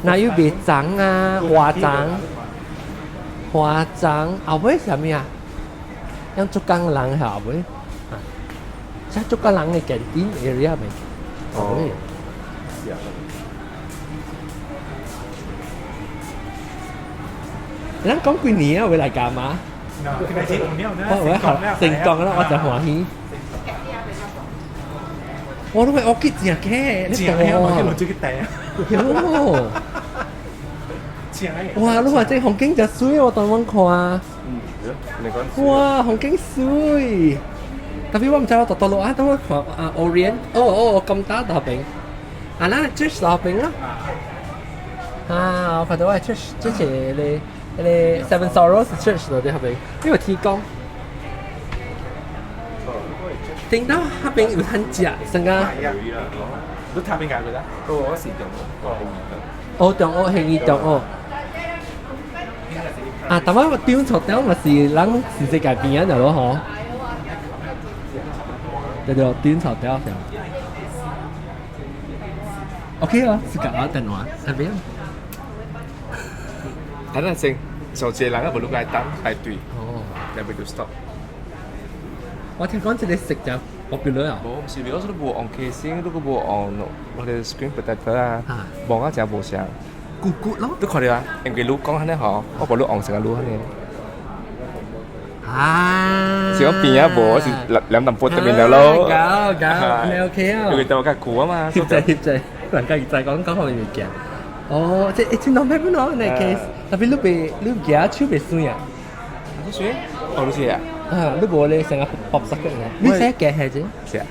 那有賣粽啊，花粽，花粽，後尾是啥物啊？像浙江人後尾，啊，這浙江人的 canteen area 未？後尾。是啊。咱講幾年啊？會來幹嘛？我我成功啦，我就歡喜。我都會我去食嘅，你正啊！我去落去訂。喲。哇！你話這風景真媠，我當阮看。哇！風景媠。特別我毋知我倒倒落啊，當我看啊 Orient，哦哦，咁大大邊，啊咱 church 大邊啦。啊，我看到我 church 這是個 Seven Sorrows Church 落佇彼邊，因為天光。頂到彼邊有通食，算啊。你睇邊個啦？我是中學，哦，中學興義中學。啊，但我中錯掉嘛是咱是世界邊仔咯吼。對對，中錯掉上。OK 哦，是甲我電話，那邊。等陣先，上一個人啊，無你該等排隊。哦。來袂就 stop。我聽講這個色就 popular 啊。無，毋是，比如說你無按 casing，你閣無按我的 screen protector 啊，望啊真無像。咕咕咯。你看著啊，因為你講按呢吼，我無你按成個你按呢。啊。是講邊仔無，我是兩兩淡薄特別了咯。搞搞，你 OK 啊？因為對我較舊啊嘛。翕者翕者，人家再講講好物件。哦，這真浪費本咯，那 case，特別你袂你舉手袂酸啊？你酸？哦，你酸啊？啊，你無咧成個薄濕嘅，你使夾下啫？是啊。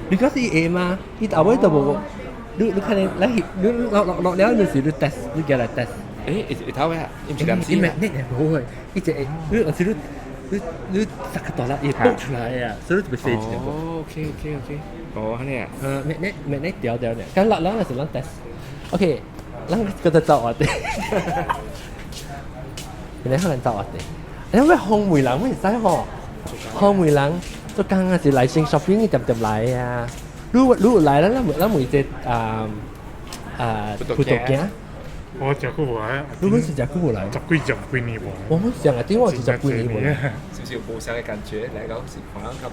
你講是會嗎？伊後尾都無，你看你來你落落落了就是你 test，你舉來 test。會頭嘅啊？伊毋是藍伊咩咩無會，伊一會，你有時你你你十個大粒伊爆出來啊，所以就被洗一個。哦，OK OK OK。哦，按呢啊。咩咩咩咩掉掉呢？咁落落就是咱 test。OK，咱閣再走我哋。原來可能走我哋。因為紅梅人會使吼，紅梅人做工啊是來先 shopping 點點來啊。你你來啦，咱咱每隻啊啊葡萄乾。我食久無來。你本是食久無來？十幾十幾年無。我們上個電話是十幾年無來。是不是有無相的感覺？來講是看較。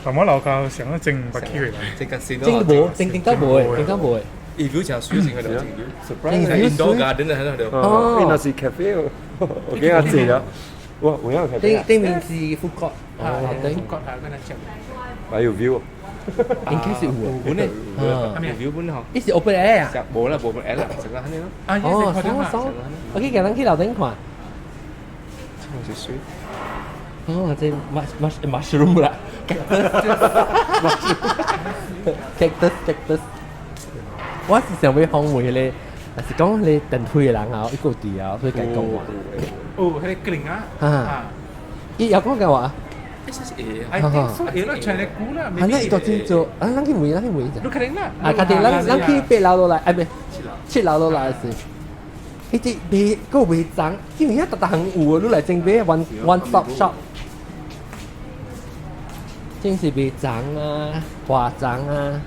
但我樓下上個正捌去過。這個是正無，正正得無，正得無。伊 view 真媠，真個真 view。Surprise！Indoor garden 喺度。哦，那是 cafe 哦，我記得坐了。哇，有影 cafe 頂頂面是 food court。哦，頂 food court 啊，嗰陣食。還有 view。應該是有本咧，啊，有 view 本吼。伊是 open air 啊？無啦，無 open air 啦，成個安尼咯。啊，哦，爽爽。OK，叫咱去樓頂看。真是水。哦，這 mushroom 啦，cactus cactus。我是想欲訪問彼个，若是講彼個電梯的人啊，伊閣有佇啊，所以共伊講話。哦，彼個格啊。啊。伊有講過話。 I think so，會啦，全係估啦。啊，那伊都真做，啊，咱去問，咱去問一下。你肯定啦。啊，家己咱咱去八樓落來，啊，毋七樓落來時，彼隻賣閣有賣髒，因為遐逐逐項有，你來前買 one stop shop。真是賣髒啊，花鬃啊。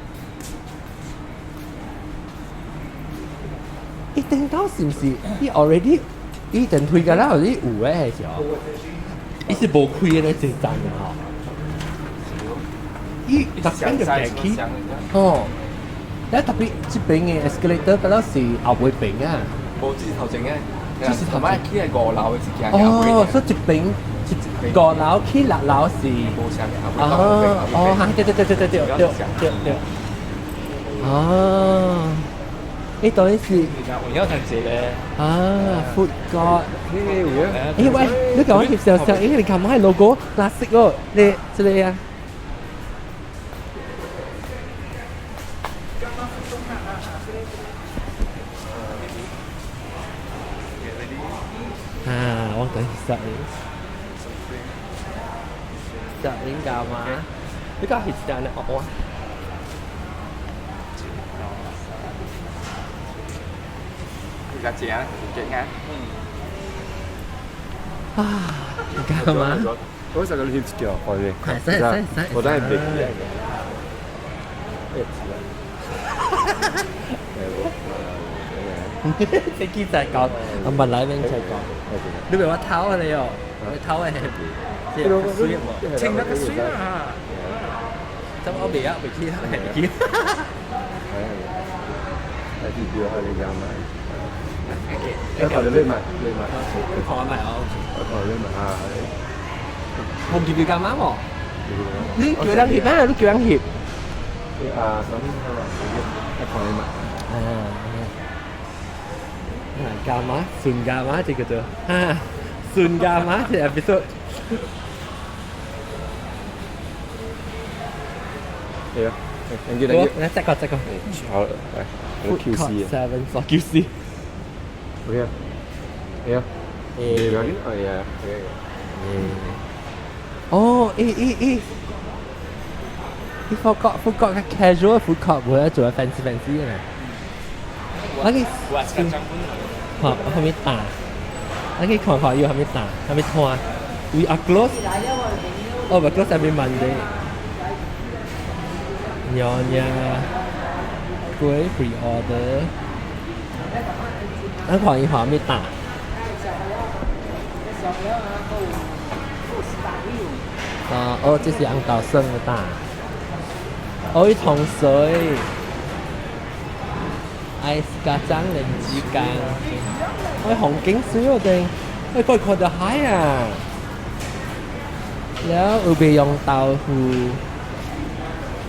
伊頂到是毋是？伊 already 伊電梯個了，伊有誒是哦。伊是無開的咧，這站的吼。伊特別就行去，哦。咧特別這邊的 escalator 敢若是後尾邊啊。無，這是頭前的。這是頭前。起來五樓的是行後哦，所以這邊五樓起六樓是。無啥嘅，哦哦，哈，對對對對對對對對對。哦。誒，到底是？有影通坐咧。啊，food court。誒喂，你講翕相相，誒你看買 logo 藍色哦，你這個啊。啊，我等攝影，攝影幹嘛？你講翕相呢？哦。較正，正啊！啊，幹嘛？我上個翕一條，可以。使使使。我等下別。這記在講，我問來邊再講。你別話偷啊你哦，你偷係水無？清得個水啊！怎我未啊？未去，未去。係啲表係你養埋。一頭你匿埋，匿埋。你看埋哦。一頭匿埋啊！冇叫佢幹嘛喎？你叫人翕啊？你叫人翕？啊，首先係嘛？一頭匿埋。啊。幹嘛？順幹嘛？這個做啊？順幹嘛？這 episode。係啊，thank you，thank you。來，再個，再個。好，來，我 QC 啊。 Seven four QC。 OK 啊，係啊。誒，哦，係啊，哦，咦咦咦，你發覺發覺個 casual food court 無咧做 fancy fancy 嘅。我去，看後面打，我去看看伊後面打，後面拖。We are closed. Oh, we close every Monday. Nyonya kuih pre-order. 咱看伊後面打。啊，哦，這是紅豆酸的打。哦，伊糖水。ice 加醬蓮子羹。我紅景水我哋，我過看到海啊。แล้ว有賣釀豆腐，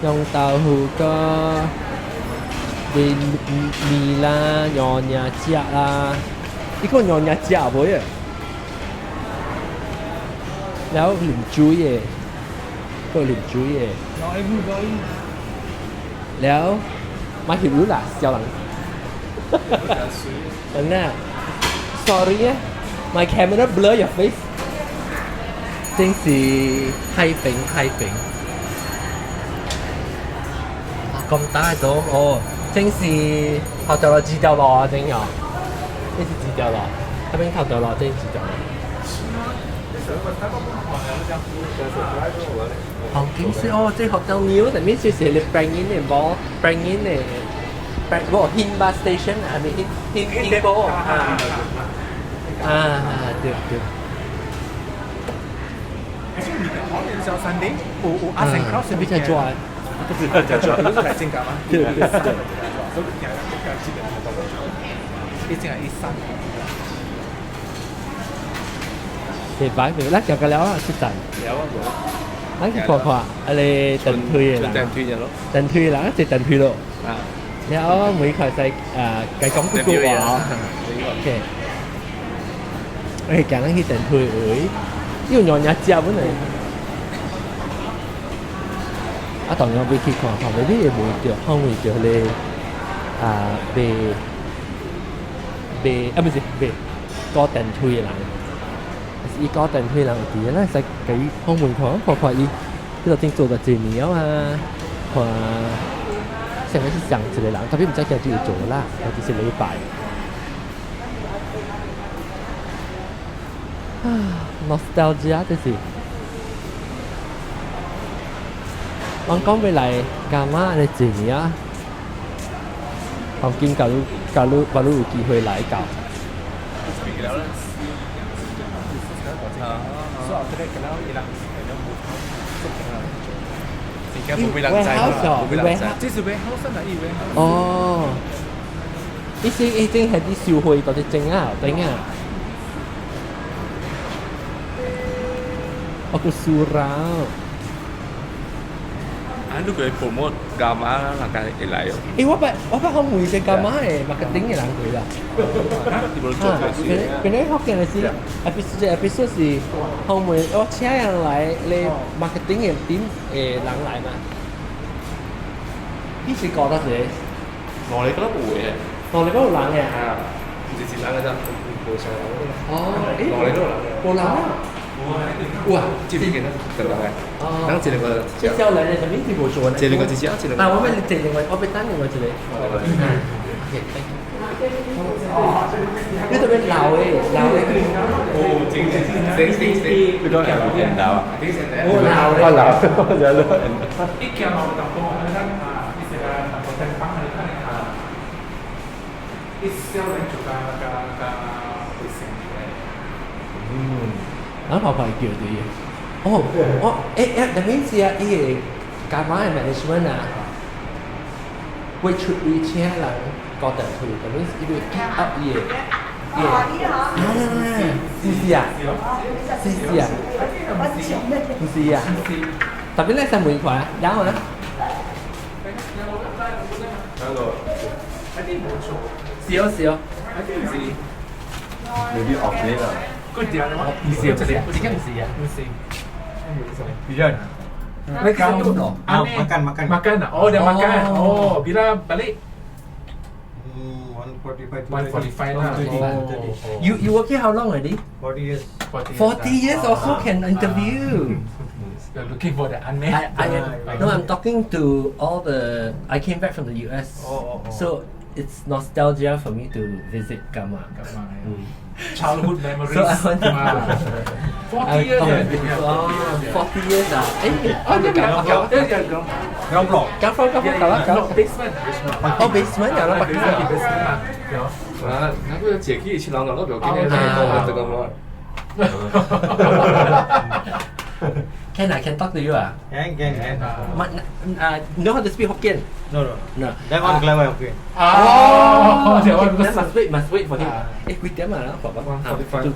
釀豆腐個賣麵啦，娘惹食啦，你講娘惹食無耶？แล้ว啉水的，閣啉水的。แล้วมาหิว啦，小人。真的，sorry 啊，my camera blur your face。真是太平太平。咁大種哦，真是頭條路幾條路啊，真哦，這是幾條路？那邊頭條路，這是幾條路？紅景水哦，這學校廟上面就是你 bring in 的無，bring in 的，bring 無 Hin bus station 啊，係咪 Hin Hin Hin 波啊？啊，對對。小 Sunday 有有 Arts and Crafts 比較抓，比較抓，你來正㗎嗎？對對對。所以行行這個，伊正係一三。別擺別，咱行個了啊，出站。了啊，無。咱去看看，啊你電梯的啦，電梯咯，電梯啦，坐電梯咯。啊，然後每塊使啊，該講幾句話。OK。我行咱去電梯位，有兩隻食本來。啊，當然要去看看，你會袂著，看袂著咧啊，賣賣啊，毋是賣高電梯的人，是伊高電梯的人有佇，咱會使共伊訪問看，看看伊，彼個正做偌濟年了啊，看上個是上一個人，特別毋知今日有做啦，或者是禮拜。啊，nostalgia 這是。我講欲來伽馬按呢濟年啊，後今假如假如假如有機會來到。這是 warehouse 啊，伊 warehouse。哦，伊是已經係啲收費嗰啲證啊，頂啊。哦，個 surau。啊，你佢 promote 伽馬啦，人家會來哦。欸，我捌訪問一個伽馬的 marketing 的人過啦。你無做啊，本來福建的是 episode episode 是訪問我請人來咧 marketing 的 team 的人來嘛。你是覺得是？我哋覺得冇嘅。我哋嗰有人嘅。啊，唔是一人嘅咋，無上人。哦，欸，我哋都有人。無人啊？哇，這邊嘅，等等嘅。哦，咱這兩個。這少年的啥物是無做呢？這兩個一隻，這兩個。啊，我欲坐另外，我欲等另外一個。OK，thank you。你特別老的，老的。哦，真真真真真，你講係老啊？我老的。我老，我就老。伊行路淡薄，咱啊，伊是個淡薄天幫的，啊，伊少年就加加加會成嘅。嗯，咱跑跑叫對。哦，我欸欸，that means 啊，伊個伽馬的 management 啊，會出會請人高電梯，that means 伊會 keep up 伊個，伊個。啊，是是啊，是是啊，毋是啊，特別你使問看，然後呢？是哦是哦。 Maybe off day 啦。毋是，這個這個毋是啊，毋是。 Bijan. Makan, Ah, makan, makan. Makan ah? Oh, dah Oh. makan. Oh, bila balik? 1:45. 1:45 lah. 2:30. You work here how long already? 40 years. 40 years also can interview. You're looking for the aneh. I no, I'm talking to all the. I came back from the US, Oh. so it's nostalgia for me to visit Gamma. Gamma, yeah. Childhood memories. So I want to. Ah. 40 years. Yeah. Oh, 40 years ah. Eh, Oh, yeah, yeah, yeah, yeah. Ground floor. 間房間房 Yeah, 搞啦 yeah, 搞 no, basement. Basement. 哦，basement 有啦， Basement, basement 嘛。有。啊，那個姐去去老老都不要緊，啊這個嘛。 Can I can talk to you ah? Can, can, can. Ma, know how to speak Hokkien? No. No. That one clever, okay. Oh, that one okay. Then must wait for him. Ah. 誒，幾點啊？爸爸。 1:45.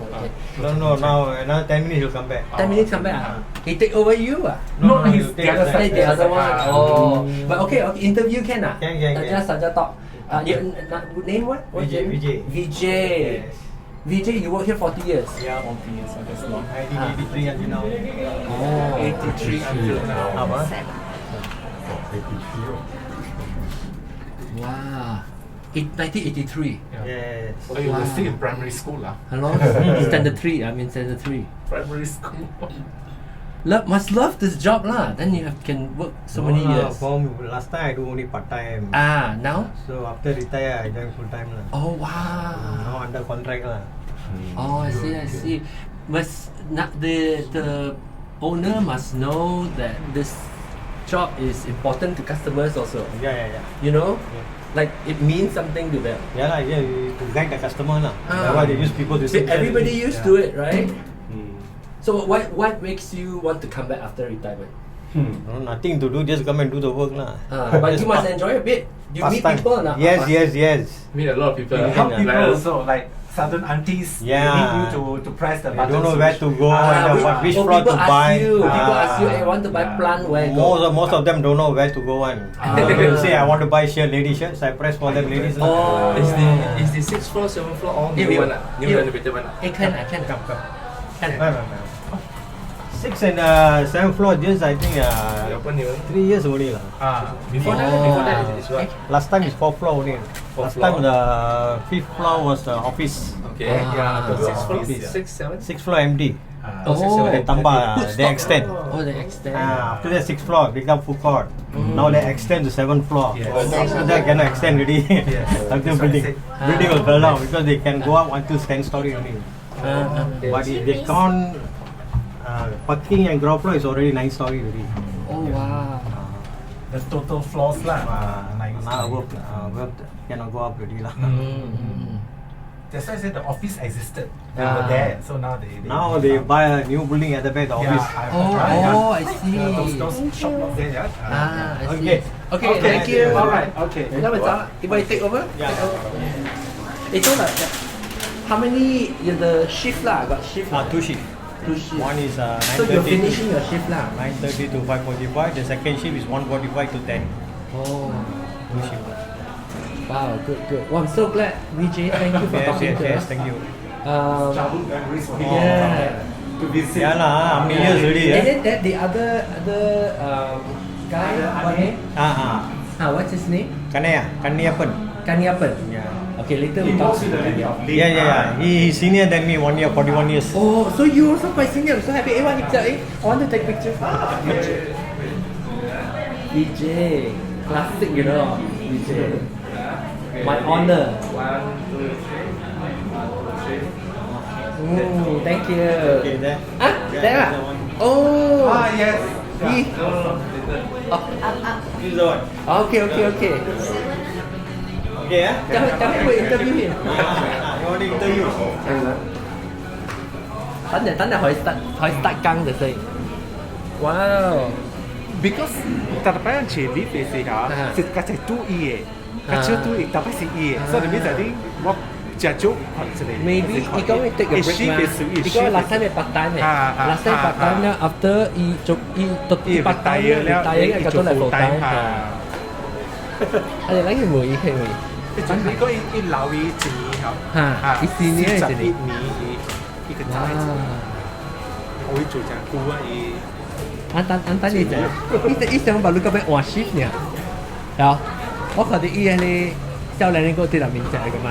No, now another 10 minutes he'll come back. 10 minutes come back ah? He take over you ah? No, he's you the take other the side. Say the other one. Oh, but okay, interview can ah? Can, can. Just saja talk. Your name what? What's Vijay, your name? Vijay. Vijay. Yes. Vijay, you work here 40 years. Yeah. 40 years, so that's long. 1983 until now. Oh. 83 until now. Apa? Wow. 1983. Yeah. Yes. Oh, you were still in primary school lah. Hello? Standard 3. I'm in standard 3. Primary school. Love, must love this job lah. Then you have, can work so many No lah, years. For me, last time I do only part time. Ah, now? So after retire, I join full time lah. Oh, wow. Now under contract lah. Oh, I see, I see. Must not the owner must know that this job is important to customers also. Yeah. You know, Yeah. like it means something to them. Yeah lah, yeah, you- to guide the customer lah. Ah. That's why they use people to See, sit. everybody used to it, right? Hmm. So what makes you want to come back after retirement? No, nothing to do, just come and do the work lah. But Just you must enjoy a bit. You pass meet time. people or not? Yes. Meet a lot of people. Yeah. Help people Like also, like Certain aunties, Yeah. they need you to press the They button. don't know where to go Ah, and which Oh, floor people to ask buy. you, people ask you, Ah. "Hey, want to buy plant, where go?" Most of them don't know where to go one. They will say, "I want to buy shirt, lady shirts." I press for them, ladies lah. Oh. Is the sixth floor, seventh floor all new one ah? New renovated one ah? Eh, can ah, can. Come, come. Can. No, no, no. Six and seven floor just, I think, You open new one? 3 years only lah. Ah, Before that, before that is what? Last time is fourth floor only. Fourth Last time floor. the fifth floor was the office. Okay. Ah. Yeah. Sixth floor, Office. six, seven. Sixth floor empty. Ah. Oh. Six, seven, They eight. tambah, Put they stock. Extend. Oh, they extend. Ah, after that sixth floor become food court. Now they extend to seventh floor. Yes. After that cannot extend already. Yes. Until That's what I building said. building will fall down because they can go up until 10 story only. Ah, ah. But if they count parking and ground floor is already 9 story already. Oh, wow. The total floors lah. Nine Now story. Above cannot go up already lah. That's why I said the office existed. They Ah. were there, so now they Now they buy a new building at the back, the Yeah, office. Oh, yeah. oh, I see. Yeah, those shop lots there, yeah. Ah, I see. Okay. Okay, thank you. All right, okay. 那麼走啦，you want to take over? Yeah. Take over. Eh, so like, how many you the shift lah? Got shift Ah, two shift. Two shift. One is So you're 9:30 finishing your shift lah. 9:30 to 5:45. The second shift is 1:45 to 10. Oh. Two shift. Wow, good, good. Well, I'm so glad, Vijay. Thank you for talking to Yes, us. thank you. Childhood memories for him to visit. Yeah lah, how many years already? And Eh? then that the other guy, what name? Ah, ah. Ah, what's his name? Kanaya, Kanniappan. Kaniappan. Yeah. Okay, later He we talk. works with the lady of Lim. Yeah. He's senior than me, 1 year, 41 years. Oh, so you also quite senior. I'm so happy. Eh, what picture? Eh, I want to take picture. Vijay, classic. Vijay. My honor. One, two, three. One, two, three. Thank you. Okay, there. Ah, Yeah, there. that's the Ah? one. Oh. Ah, yes. He. No, no, no. Later. This is the one. Okay. Okay, eh? Tell me, we interview him. Ah, you want to interview? 等陣等陣可以 start 可以 start 更就先。Wow！ Because 特別係前呢嘅時候，是較濟拄伊的，較少拄伊，特別是伊的，所以你就啲我食少看一個。 Maybe 伊講會 take a break 嘛？伊講 last time 係 part time 嘅，last time part time 咧，after 伊做伊讀伊 part time 了， retire 嘅都嚟 full time。嚇。啊，你諗佢冇伊傾未？你講伊老伊一年吼，嚇，伊四年十一年。一年伊伊個仔，我做真久啊伊。按等按等伊就，伊伊想把你嗰邊換 shift 呢？有，我看到伊迄個少年人個佇內面食個嘛。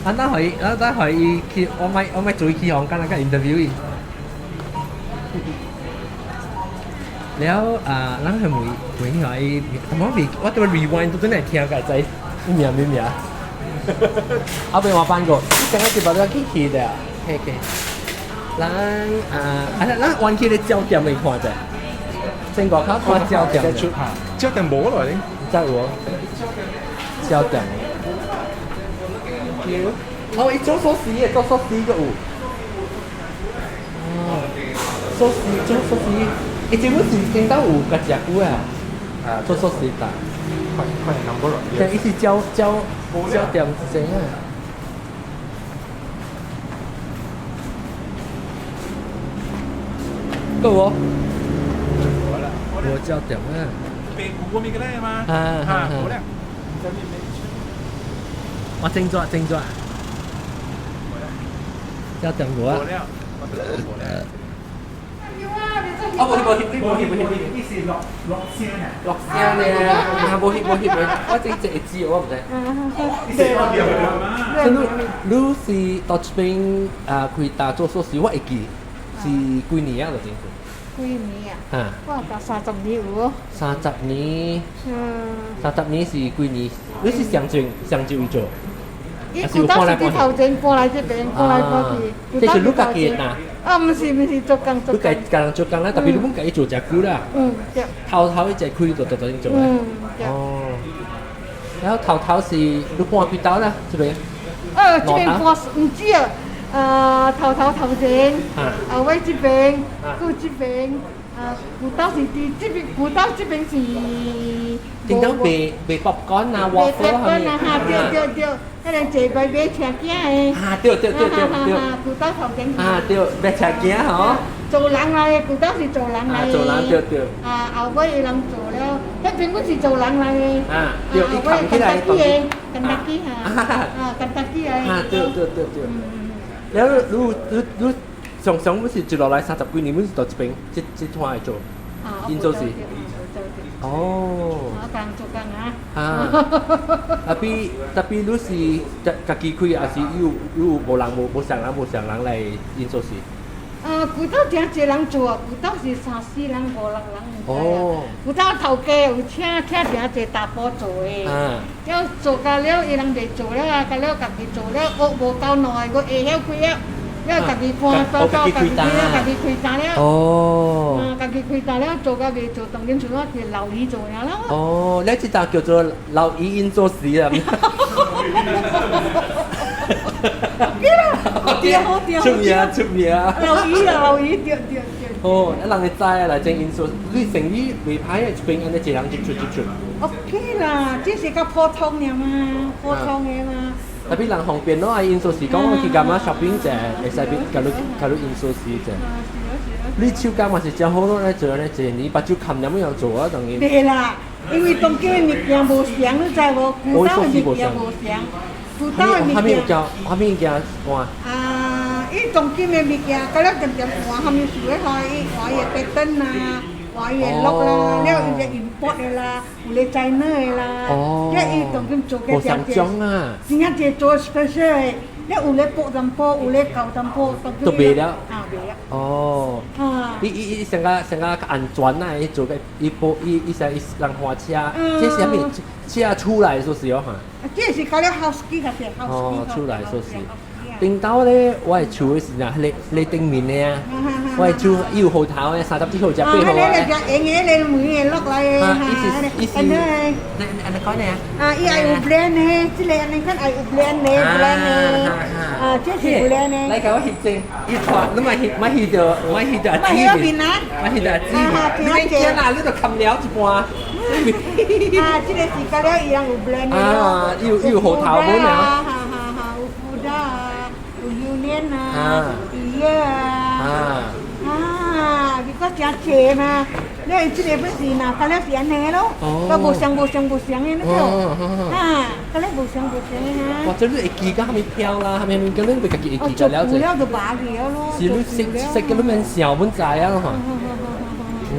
按等可以，按等可以去，我咪做去房間那個 interview 伊。了啊，咱係問問下伊，我未我對 rewind 都真係聽個知，名咩名？後邊我翻過，你剛剛就把個去去的，嘿嘿。咱啊，啊，咱彎去咧焦點未看者，正外口看焦點。焦點無咯，你？知無？焦點。哦，伊做壽司的，做壽司個有。哦，壽司做壽司，伊這本是聽到有甲食久啊，做壽司打。快快 number 咯。但伊是焦焦焦點是怎樣？夠無？無焦點啊！白骨我咪個咧嘛。啊啊，好啦。我正咗正咗。焦點無啊？無了。哦，無翕無翕，你無翕無翕。你是落落聲啊？落聲呢？啊，無翕無翕，我這一字我毋知。所以你你是到這邊啊開大做壽司，我會記是幾年啊？就政府。幾年啊？啊。我甲30年有哦。三十年。嗯。三十年是幾年？你是上前上就做？伊舊當是佇頭前搬來這邊，搬來搬去。這是你家己的吶？啊，毋是毋是，做工做工。你家家人做工啦，特別你本家己做誠久啦。嗯，對。頭頭一隻開就就就做。嗯，對。哦。然後頭頭是你搬幾兜啦？這邊？這邊搬毋止啊，頭頭頭前，後尾這邊，閣這邊，啊，舊兜是佇這邊，舊兜這邊是頂當賣賣 popcorn 啊，賣 popcorn 啊，哈，對對對，彼个坐擺買車仔的。啊，對對對對對。古道頭前。啊，對，買車仔吼。做人來的，古道是做人來的。做人對對。啊，後尾伊人做了，彼邊本是做人來的。啊，對，伊扛起來。肯德基哈。啊，肯德基的。啊，對對對對。了，你你你常常本是接落來30幾年，本是到這邊這這攤來做，因做是。哦。我工做工啊。啊。Tapi tapi 你是家己開，還是有有無人無無上人無上人來因做事？啊，古早誠濟人做啊，古早是三四人、五六人毋知啊。古早頭家有請請誠濟查埔做的，了做甲了，伊人袂做了啊，甲了家己做了，學無夠耐，閣會曉開了，了家己搬搬到家己開了，家己開單了。哦。啊，家己開單了，做甲袂做，當今剩我是老姨做爾啦。哦，你這道叫做老姨因做事啊。對啦，對出名出名。老姨啊，老姨，對對對。哦，人會知啊，來整因素，你生意袂歹啊，一邊按呢一人入出入出。 OK 啦，這是較普通的嘛，普通的嘛。 Tapi 人方便咯，啊，因素是講我去幹嘛 shopping 者，會使比假如假如因素是者。你手工嘛是真好咯，咧做咧一年，目睭含兩樣做啊，等於。對啦，因為當今物件無相，你知無？古早的物件無相，古早的物件。啥物叫？啥物件換？啊，伊當今的物件，到了漸漸換，啥物事咧？伊換伊的燈啊，換伊的落啦，了伊個 import 的啦，有咧 China 的啦，了伊當今做個真濟啊，真正濟做 special 的，了有咧薄淡薄，有咧厚淡薄，都賣了。啊，賣了。哦。啊。伊伊伊上個上個較安全啊！伊做個伊保伊伊使伊人換車，這是啥物車出來說是哦哈。這是搞了 house key 較濟 house key。哦，出來說是。頂到咧，我的厝是若彼個彼個頂面的啊，我的厝伊有號頭的，37號食8號啊。啊，彼個食用的，彼個門會落來的，哈，伊是伊是，按呢講呢？啊，伊愛有 brand 的，這個按呢款愛有 brand 的，brand 的，啊，這是 brand 的。來共我翕者，伊帶，你莫翕，莫翕著，莫翕著阿姊面，莫翕著阿姊面，你免驚啦，你著含了一半。啊，這個是甲了伊人有 brand 的。啊，伊有伊有號頭本啊。哈哈哈，有 Fuda 啊，有 Union 啊，有啊。啊，because 誠濟嘛，你這個本是若甲了是按呢咯，都無相無相無相的那個，啊，甲了無相無相的哈。哇，這你會記甲啥物票啦，啥物物件，你會家己會記得了做了就罷去了咯。是你識識嘅，你免想，免知啊咯。嗯。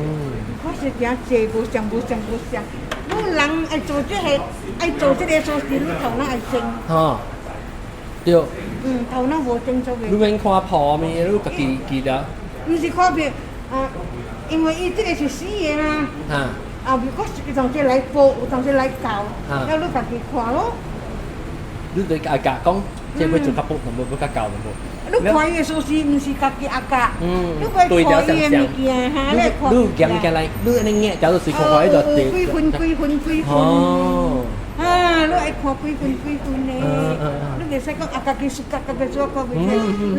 我是誠濟無相無相無相，你人愛做這個，愛做這個做事，你頭腦愛精。吼，對。嗯，頭腦無精做袂。你免看破面，你家己記得。毋是看片啊，因為伊這個是死的嘛。啊。啊，如果有當時來報，有當時來教，了你家己看咯。你就阿教講，這欲做較薄，無欲較厚，無。你看伊的事實，毋是家己阿教。嗯。你愛看伊的物件，哈，你看。你夾物件來，你按呢夾，假如是看看伊就對。幾分幾分幾分。哦。啊，你愛看幾分幾分的，你袂使講啊，家己 suka 家己做看袂出，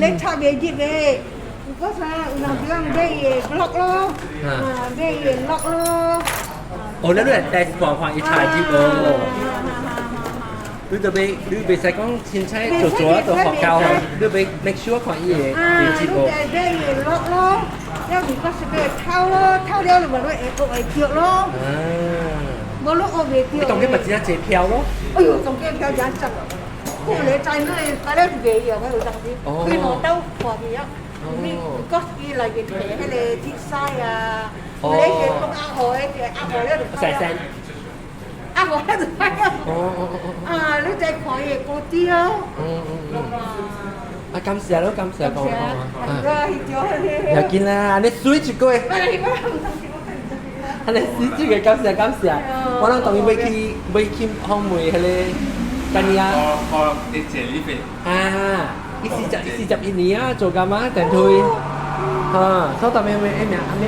你插袂入的。有啥有人就講買伊的 lock 咯，啊買伊的 lock 咯。哦，你你來看看伊插入哦。你就袂你袂使講凊彩做做啊，就學教，你欲 make sure 看伊的入哦。你買伊的 lock 咯，了如果是欲偷咯，偷了就無你會學會著咯。啊。無你學袂著。你當今嘛真濟票咯。哎喲，當今票真濟，過來在那，擺了是袂用的，有當時，規毛刀看去啊。你嗰伊內面提彼個鐵屎啊，有咧是講阿河的，是阿河了就細聲。阿河了就歹啊。哦哦哦哦。啊，你再看伊的高啲哦。嗯嗯嗯。啊，感謝咯，感謝講講啊。要緊啦，你水一個。啊，你水一個，感謝感謝。我攏當伊欲去欲去訪問彼個干呀。哦哦，你這裡邊。啊。伊41年啊，做幹嘛電推？哈，所以特別咩咩咩阿咩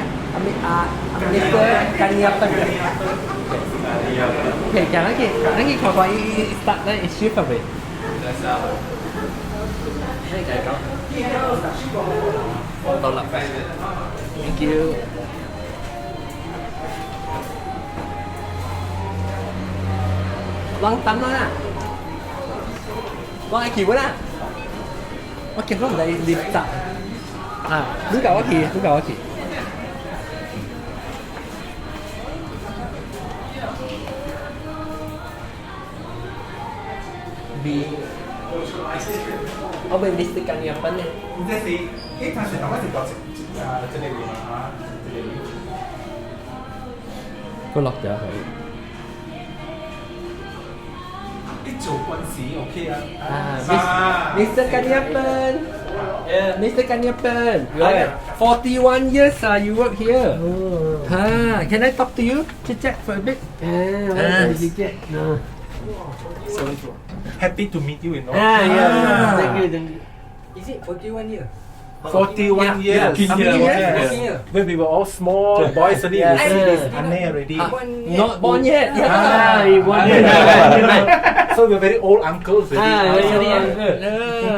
阿阿咩個干呀笨。OK，講咱去，咱去看看伊伊 start 咱伊 shift 未？你繼續講。到啦，Thank you。攏等啦，我愛去啦，我見講唔係 lift 閘啊，你教我去，你教我去。B，我被 Mr. 干一分呢。這是，一開始頭先是大一啊，這個位嘛，這個位。個落咗去。一做關係 OK 啊。啊，Mr. Kaniappan. Yeah, Mr. Kaniappan. Right. 41 years you work here. Oh. Ha, can I talk to you? Chit chat for a bit. Eh, chit chat. No. Happy to meet you, you know. Ah, yeah. Thank you, thank you. Is it 41 years? 41 years. How many years? Working here? When we were all small boys only, we see this Anne already. Not born yet. Ah, you born yet. So we're very old uncles already. Ah, very old uncle.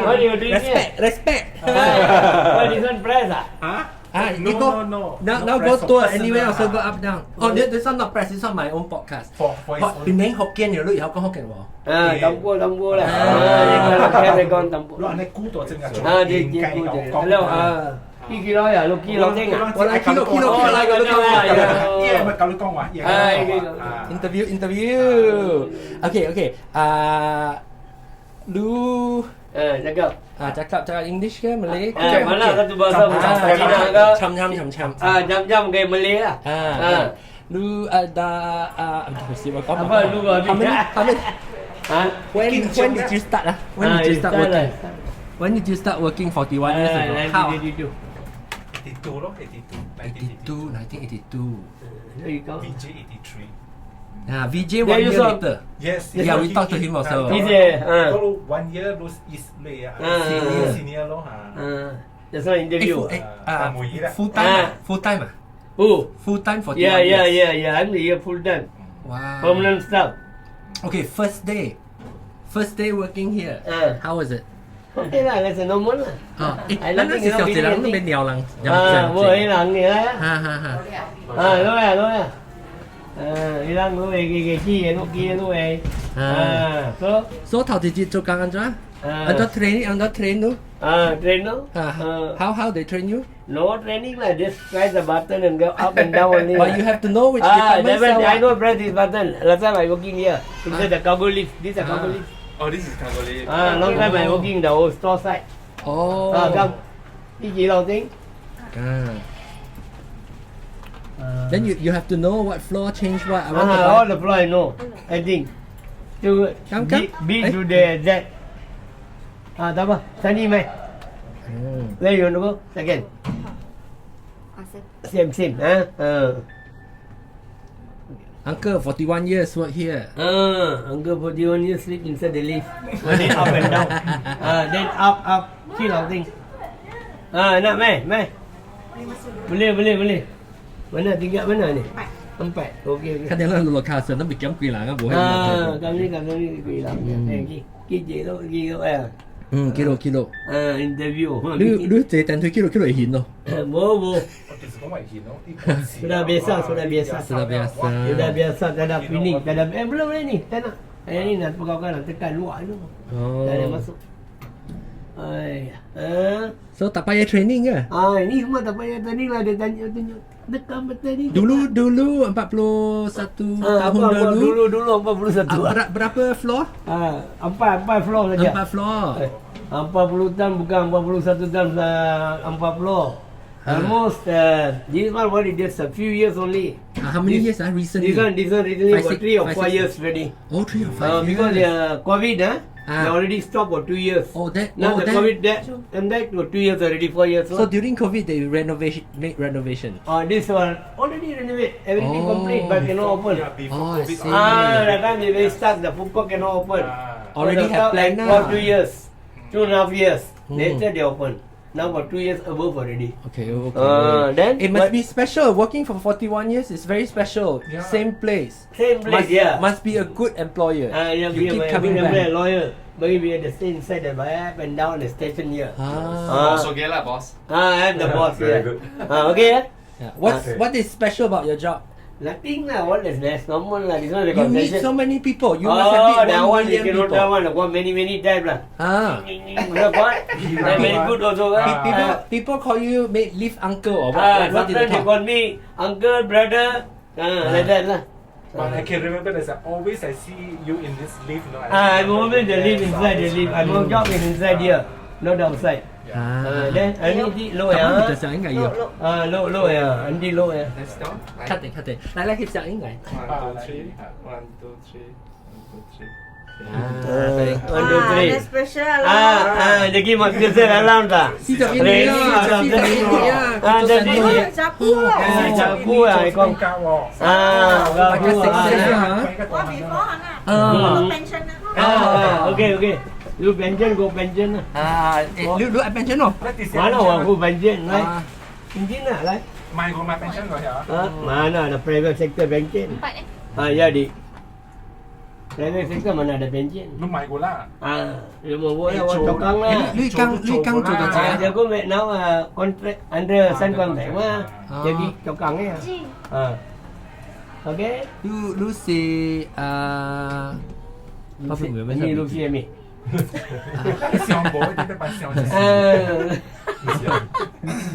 What you doing here? Respect, respect. What this one press ah? Huh? Ah, No, you go, no, no. Now, No now press go for tour. personal, Anyway, also ah. go up down. Oh, this one not press. This one my own podcast. For his own. 變名福建嘅，你以後講福建話。 Ah, 淡薄淡薄啦。啊，你講聽你講淡薄。你按呢估到真係啊，你你估啫。了啊，幾幾多呀？六幾六點啊？我來 kilo kilo kilo 來個你講話。伊咪教你講話，伊 Interview interview. Okay okay. Ah, lu Eh, cakap. Ah, cakap cakap English ke Malay? Eh, mana satu bahasa Ah, Cina ke? Cham cham cham cham. Ah, jam-jam ke Malay lah. Ah, Ah. Lu ada ah, Apa lu habis? How many, Ha? when did you start ah? When did you start working? When did you start working 41 years ago? How? 1982. 82咯，82. 82, 1982. There you go. VJ 83. Ah, VJ Yeah, one you year saw- later. Yes. Yeah, we talked to him also. He say, ah. One year lose is 累啊啊，senior senior 咯嚇。 Ah, that's not interview. Eh, ah, full time Ah. ah, full time ah. Oh, Full time 41 yeah, years. yeah. I'm here full time. Wow. Permanent staff. Okay, first day. First day working here. Ah. How was it? Okay lah, that's a normal lah. 啊，誒， I 咱那是小一人都免鳥人， Ah, 冇人嘅啦。哈哈哈。 啊，攞啊攞啊。啊，伊人攞會嘅嘅機嘅攞機攞會。啊，so 所以頭一日做工按怎？啊按怎 train？按怎 train 咯？ Ah, train no? 啊 Ah, ，how they train you? No training lah, just press the button and go up and down only. But you have to know which Ah, department that one, sell I what. know press this button. Last time I working here. Inside the cargo lift. This is a cargo Ah. lift. Oh, this is cargo lift. Ah, long time I working the old store side. Oh. Ah, come. 呢幾樓頂？ Ah. Then you have to know what floor change what. I want to Ah, buy. all the floor I know. I think. To Come, B, come. B Eh. to the Z. Ah, tak apa. Sani mai. Where you want to go? Second. Same, same. Ah, ah. Uncle, 41 years work here. Ah, uncle 41 years sleep inside the lift. Then up and down. Ah, then up, up. 去樓頂。Ah, nak mai, mai. Boleh, boleh, boleh. Mana tingkat mana ni? Empat. Empat. Okey, okey. 看見咱落卡上都未減幾人啊，無 Ah, kami kami ni幾人？誒，幾幾幾咯？幾個誒？嗯，記錄記錄。啊，interview。你你坐電梯記錄記錄會現咯。冇冇。我就是講危險咯， Sudah biasa, sudah biasa. Sudah biasa. Sudah biasa, tak ada feeling, tak ada. Eh, belum boleh ni, tak nak. Eh, ni nak pegawai nak tekan luar tu. Oh. Tak ada masuk. Ai, ah. So tak payah training ke? Ah, ini semua tak payah training lah, dia tanya tunjuk. Tekan betul ni. Dulu dulu 41 Ah, tahun apa, apa, dulu. Dulu dulu 41. Ah, berapa floor? Ah, empat empat floor saja. Empat floor. Eh, 40 tahun bukan 41 tahun, empat floor. Almost this one what it is a few years only. Ah, how many This- years ah recently? This one recently Five, about six- 3 or five, 4 six years already. Oh, 3 or 5 years. Because COVID, huh? Ah. They already stopped for 2 years. Oh, that Now oh, the that, COVID that and that for 2 years already, 4 years. So during COVID they renovation make renovation. This one already renovate, everything Oh. complete, but cannot open. Yeah, before Oh, I COVID. see. Ah, that time they very stuck, the food court cannot open. Ah. Already So the have stop plan like lah. for 2 years, 2.5 years. Later they open. Now for 2 years above already. Okay. Then it must what- be special. Working for 41 years is very special. Yeah. Same place. Same place, Must, yeah. must be a good employer. Ah, yeah, you we keep are coming we are back. lawyer. But we are the same inside the up and down the station here. Ah. Ah, Boss okay lah, boss. ah, I'm the boss Very here. good. Ah, okay. Eh? Yeah. What's Okay. what is special about your job? Nothing lah. What is less normal lah. This one the You meet concession. so many people. You must Oh, have that meet 1 one you million cannot people. that one. Got many many type lah. Ah. Got very good also. Ah. People call you mate lift uncle or what? Ah, What did they sometimes they call? call me uncle, brother, ah, like that lah. But I can remember there's always I see you in this lift. I Ah, I'm always the lift inside the Always lift. I'm remember. job is inside here, not outside. 啊 Ah, then auntie 落咁呀就，上應該要。啊落落呀，auntie 落呀。 Let's go. 確定確定，來來翕相應該。 One, two, three. One, two, three. One, two, three. 啊，對。 One, two, three. Special 啊啊，你叫我叫聲 alarm 咋？ 41年啊，41年啊，啊，這啲雜菇啊，雜菇啊，你講講。啊，大家食食啊嚇。我 before 啊，啊我 pension 啊。啊，OK OK，你 pension go pension 啊，啊，你你愛 pension 哦？ mana 我go pension 來，pension 啊來，買過買 pension 過呀？啊，mana ada private sector pension？啊，ya di private sector mana ada pension？你買過啦。啊，你冇冇啦，我做工啦。你剛你剛做到啊，這？ jago make now contract under 新 contract 嘛，jadi 做工嘅啊。OK，你你是啊？我唔明你錄視咩？上報啲得把上。啊，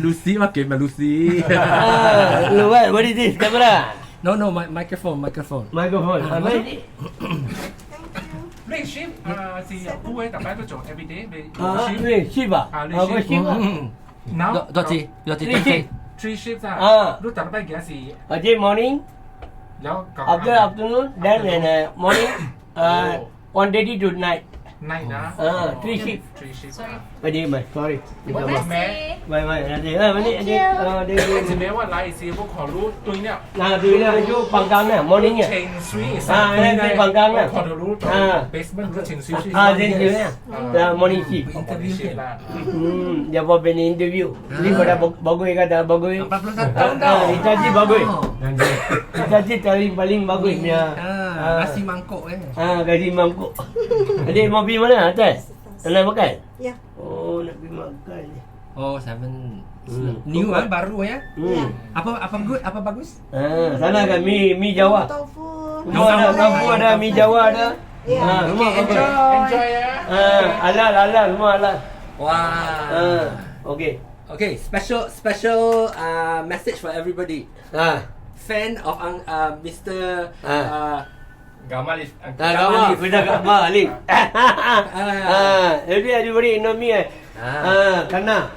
律師嘛，叫咪律師。啊，what what is this camera? No no, my microphone microphone. Microphone. 係咪？你 shift 啊是有顧嘅，特別都做 every day 你啊，你 shift 啊？啊，你啊，個 shift 啊。 Now 多多多你 shift three shifts 啊。啊。你特別幾時？啊，即 morning, 有 after afternoon, then and morning, 1:30 to night. Night 啊。啊，three shift. Three shift. 喂，你唔係，sorry，你幹嘛？咩？喂喂，你啊，你你啊，你前面我來是我看你對了。嗱對啦，做放工啦，morning 嘅。清水。啊，你放工啦。看到你啊，basement 都清水。啊，清水啊，啊，morning shift. Morning shift 啦。 Hmm, dia buat bini interview. Ni pada bagus kata bagus. 41 tahun tau. Ah, Hitachi bagus. Hitachi paling paling bagus punya. Ah, nasi mangkuk eh. Ah, gaji mangkuk. Adik mau pergi mana atas? Nak makan? Ya. Oh, nak pergi makan. Oh, seven. Hmm. New ah, baru ya. Apa apa good? Apa bagus? Ah, sana kan mi mi Jawa. Tofu. Semua ada, tofu ada, mi Jawa ada. Ya. Ah, semua bagus. Enjoy ya. Ah, halal halal semua halal. Wah. Ah, okey. Okay, special special message for everybody. Ah. Fan of Mr. Ah. Gamal is Ah, Gamal, sudah Gamal Ali. Ah, everybody know me. Eh. Ah, Kana.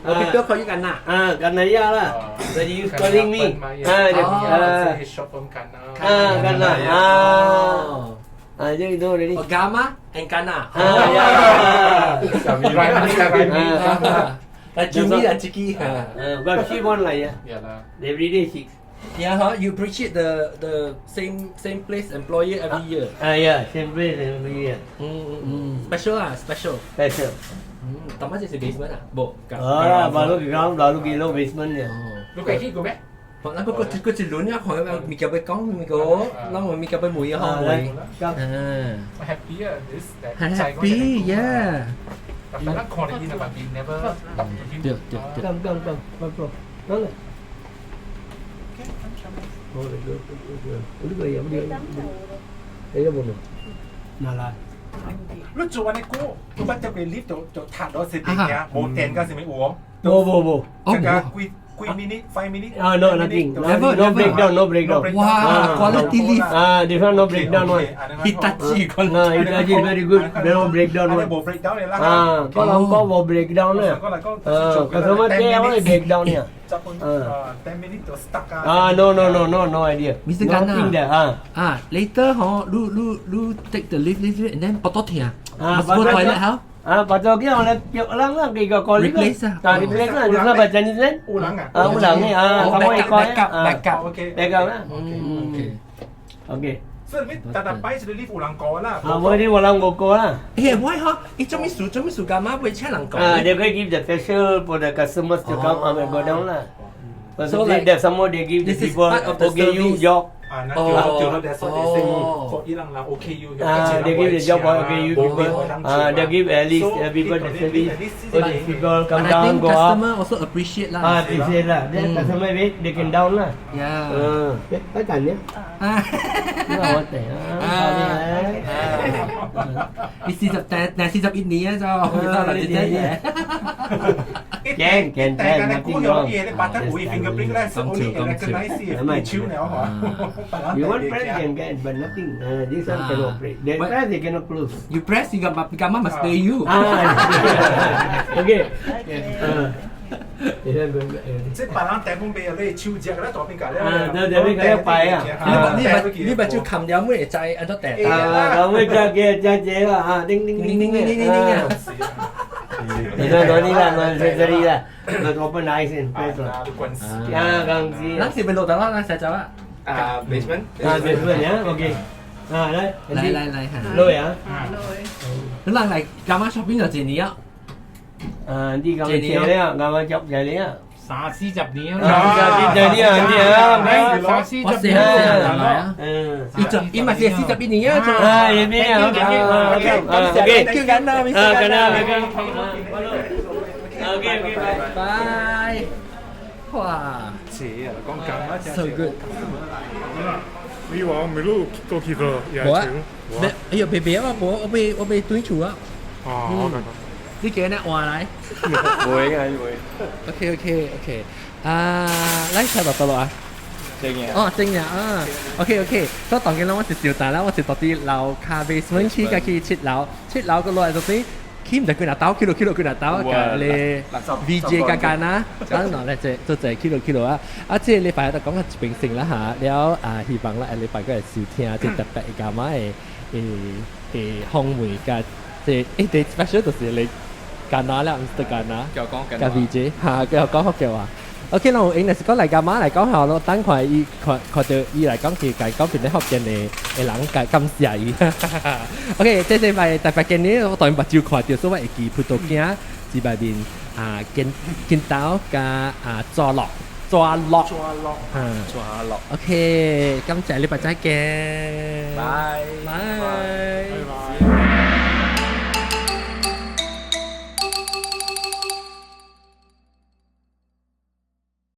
Oh, people call you Kana. Ah, Kana ya lah. But you calling me. Ah, dia, ah, ah, short form Kana. Ah, Kana. Ah. Ah, jadi itu already. Oh, Gama and Kana. Ah, ya. Ah. Like Jimmy dan Chiki. Ah, but she one lah ya. Ya lah. Every day six. Yeah, huh? You appreciate the same same place employer every year. Ah, yeah, same place every year. Special lah, special. Special. 當時是 basement 啊？冇。啊，baru ground, baru kilo basement 嘅。你過去過咩？我那個個個一輪啊，看物件要講物個，咱有物件要問啊，問。嗯。 Happy 啊，this Happy, yeah. 特別咱看到伊那邊 never 對對對。 Come, come, come, come, come. 嚟。哦，你個呢個有啲，你有冇？嗱嗱。你做完的歌，你捌這個 lift 就就塌到是邊嘅，無電㗎是咪有哦？冇冇冇。這個幾幾 minute, 5 minute? Ah, no, nothing. Never, no never. breakdown, no breakdown. Wow, quality lift. Ah, this one no breakdown one. Hitachi Ah, Hitachi very good. No breakdown one. 無 breakdown 嘅啦。啊，嗰兩個冇 breakdown 咧。嗰兩個啊，可是我這樣 breakdown 呢。啊，10 minute 就 stuck 啊。啊，no no no no no idea. Mr. Kana. Nothing there. 啊。啊，later 嗬，你你你 take the lift lift lift and then 腹肚疼。啊 must go toilet 好。啊，腹肚叫我嚟叫人啦，幾個 colleague Replace 啊。啊，replace 啦，你睇下 Chinese 咧。有人啊。啊，有人嘅啊，哦咁我 backup backup backup。 OK。 backup 啦。 OK。 OK。所以你特特擺一個 lift 有人過啦。啊，我啲我人我過啦。誒，喂嗬，你做咩事做咩事幹嘛會請人講？ Ah, they will give the special for the customers to come up and go down lah. But So so like, like, some more they give the this is people part of the okay you service. job. 啊，那對對對，that's what they say. For 伊人人 OKU。 Ah, they give the job for OKU people. Ah, they give at least people the service. So these people come And I down, think go up. Customer also appreciate 啦。 Ah, appreciate lah. Then customer wait, they can down lah. Ah, eh, 快等呀。啊。我等啊，你四十第第41年啊，就到嚟這嘢。 Can can 大家 can 咧 nothing 估 wrong. 有嘢咧，把得會 fingerprint 咧，是 only recognize 手了嗬。 You want press can get, but nothing. This one cannot operate. That But- press they cannot close. You press, you got gamma must pay you. Ah, okay. This one going back. 即係別人大風俾你手隻咧，大邊架咧。啊對對邊架擺啊你你你目睭冚了，每會知按怎掟。 Ah, kamu jaga jaga lah. Ah, ding ding ding 叮叮叮叮叮叮啊！ This one no need lah, no necessary lah. Not open eyes and press lah. Ah, 鋼絲。咱是咪落得啦？咱成走啊！啊，basement。 Ah, basement ya, okay. Ah, 來，來來來嚇。落啊。你人來今晚 shopping 就一年啊！啊，你咁樣了，咁樣執就你啊。三四十年啊，三四十年啊，你啊，三四我十年四漢來啊！嗯。伊做伊嘛是41年啊！啊，呢邊啊，OK，OK，叫緊啦，啊，緊啦，OK OK，拜拜。哇！謝啊，講緊啊，so good。你話我未都過去咗，冇啊！哎呀，別別啊！我我被我被對住啊！哦，你叫人換來？會嘅會。 OK OK OK，啊，來睇到到啊！正嘅。哦，正嘅啊，OK OK，所以當然啦，我是小大啦，我是到啲樓卡 basement 去，加去七樓，七樓個落來到底。去唔得幾若兜，去落去落幾若兜，甲你 VJ 加間啦，等落咧就就就去落去落啊！啊，這個禮拜就講下一邊先啦嚇，了啊，希望啦，下禮拜閣會收聽，這特別嘅嘛會會會訪問甲這欸，這 special 就是你加拿啦，唔是加拿，叫講加 VJ 嚇，叫講福建話。OK，那有應該是講來幹嘛來講下咯，等看伊看看到伊來講是講講邊啲福建的的人感感謝伊。OK，這禮拜特別今日我當然目睭看到所謂會記葡萄鏡之外面啊，剪剪刀加啊抓落抓落抓落嗯抓落。 OK，感謝禮拜再見。拜拜。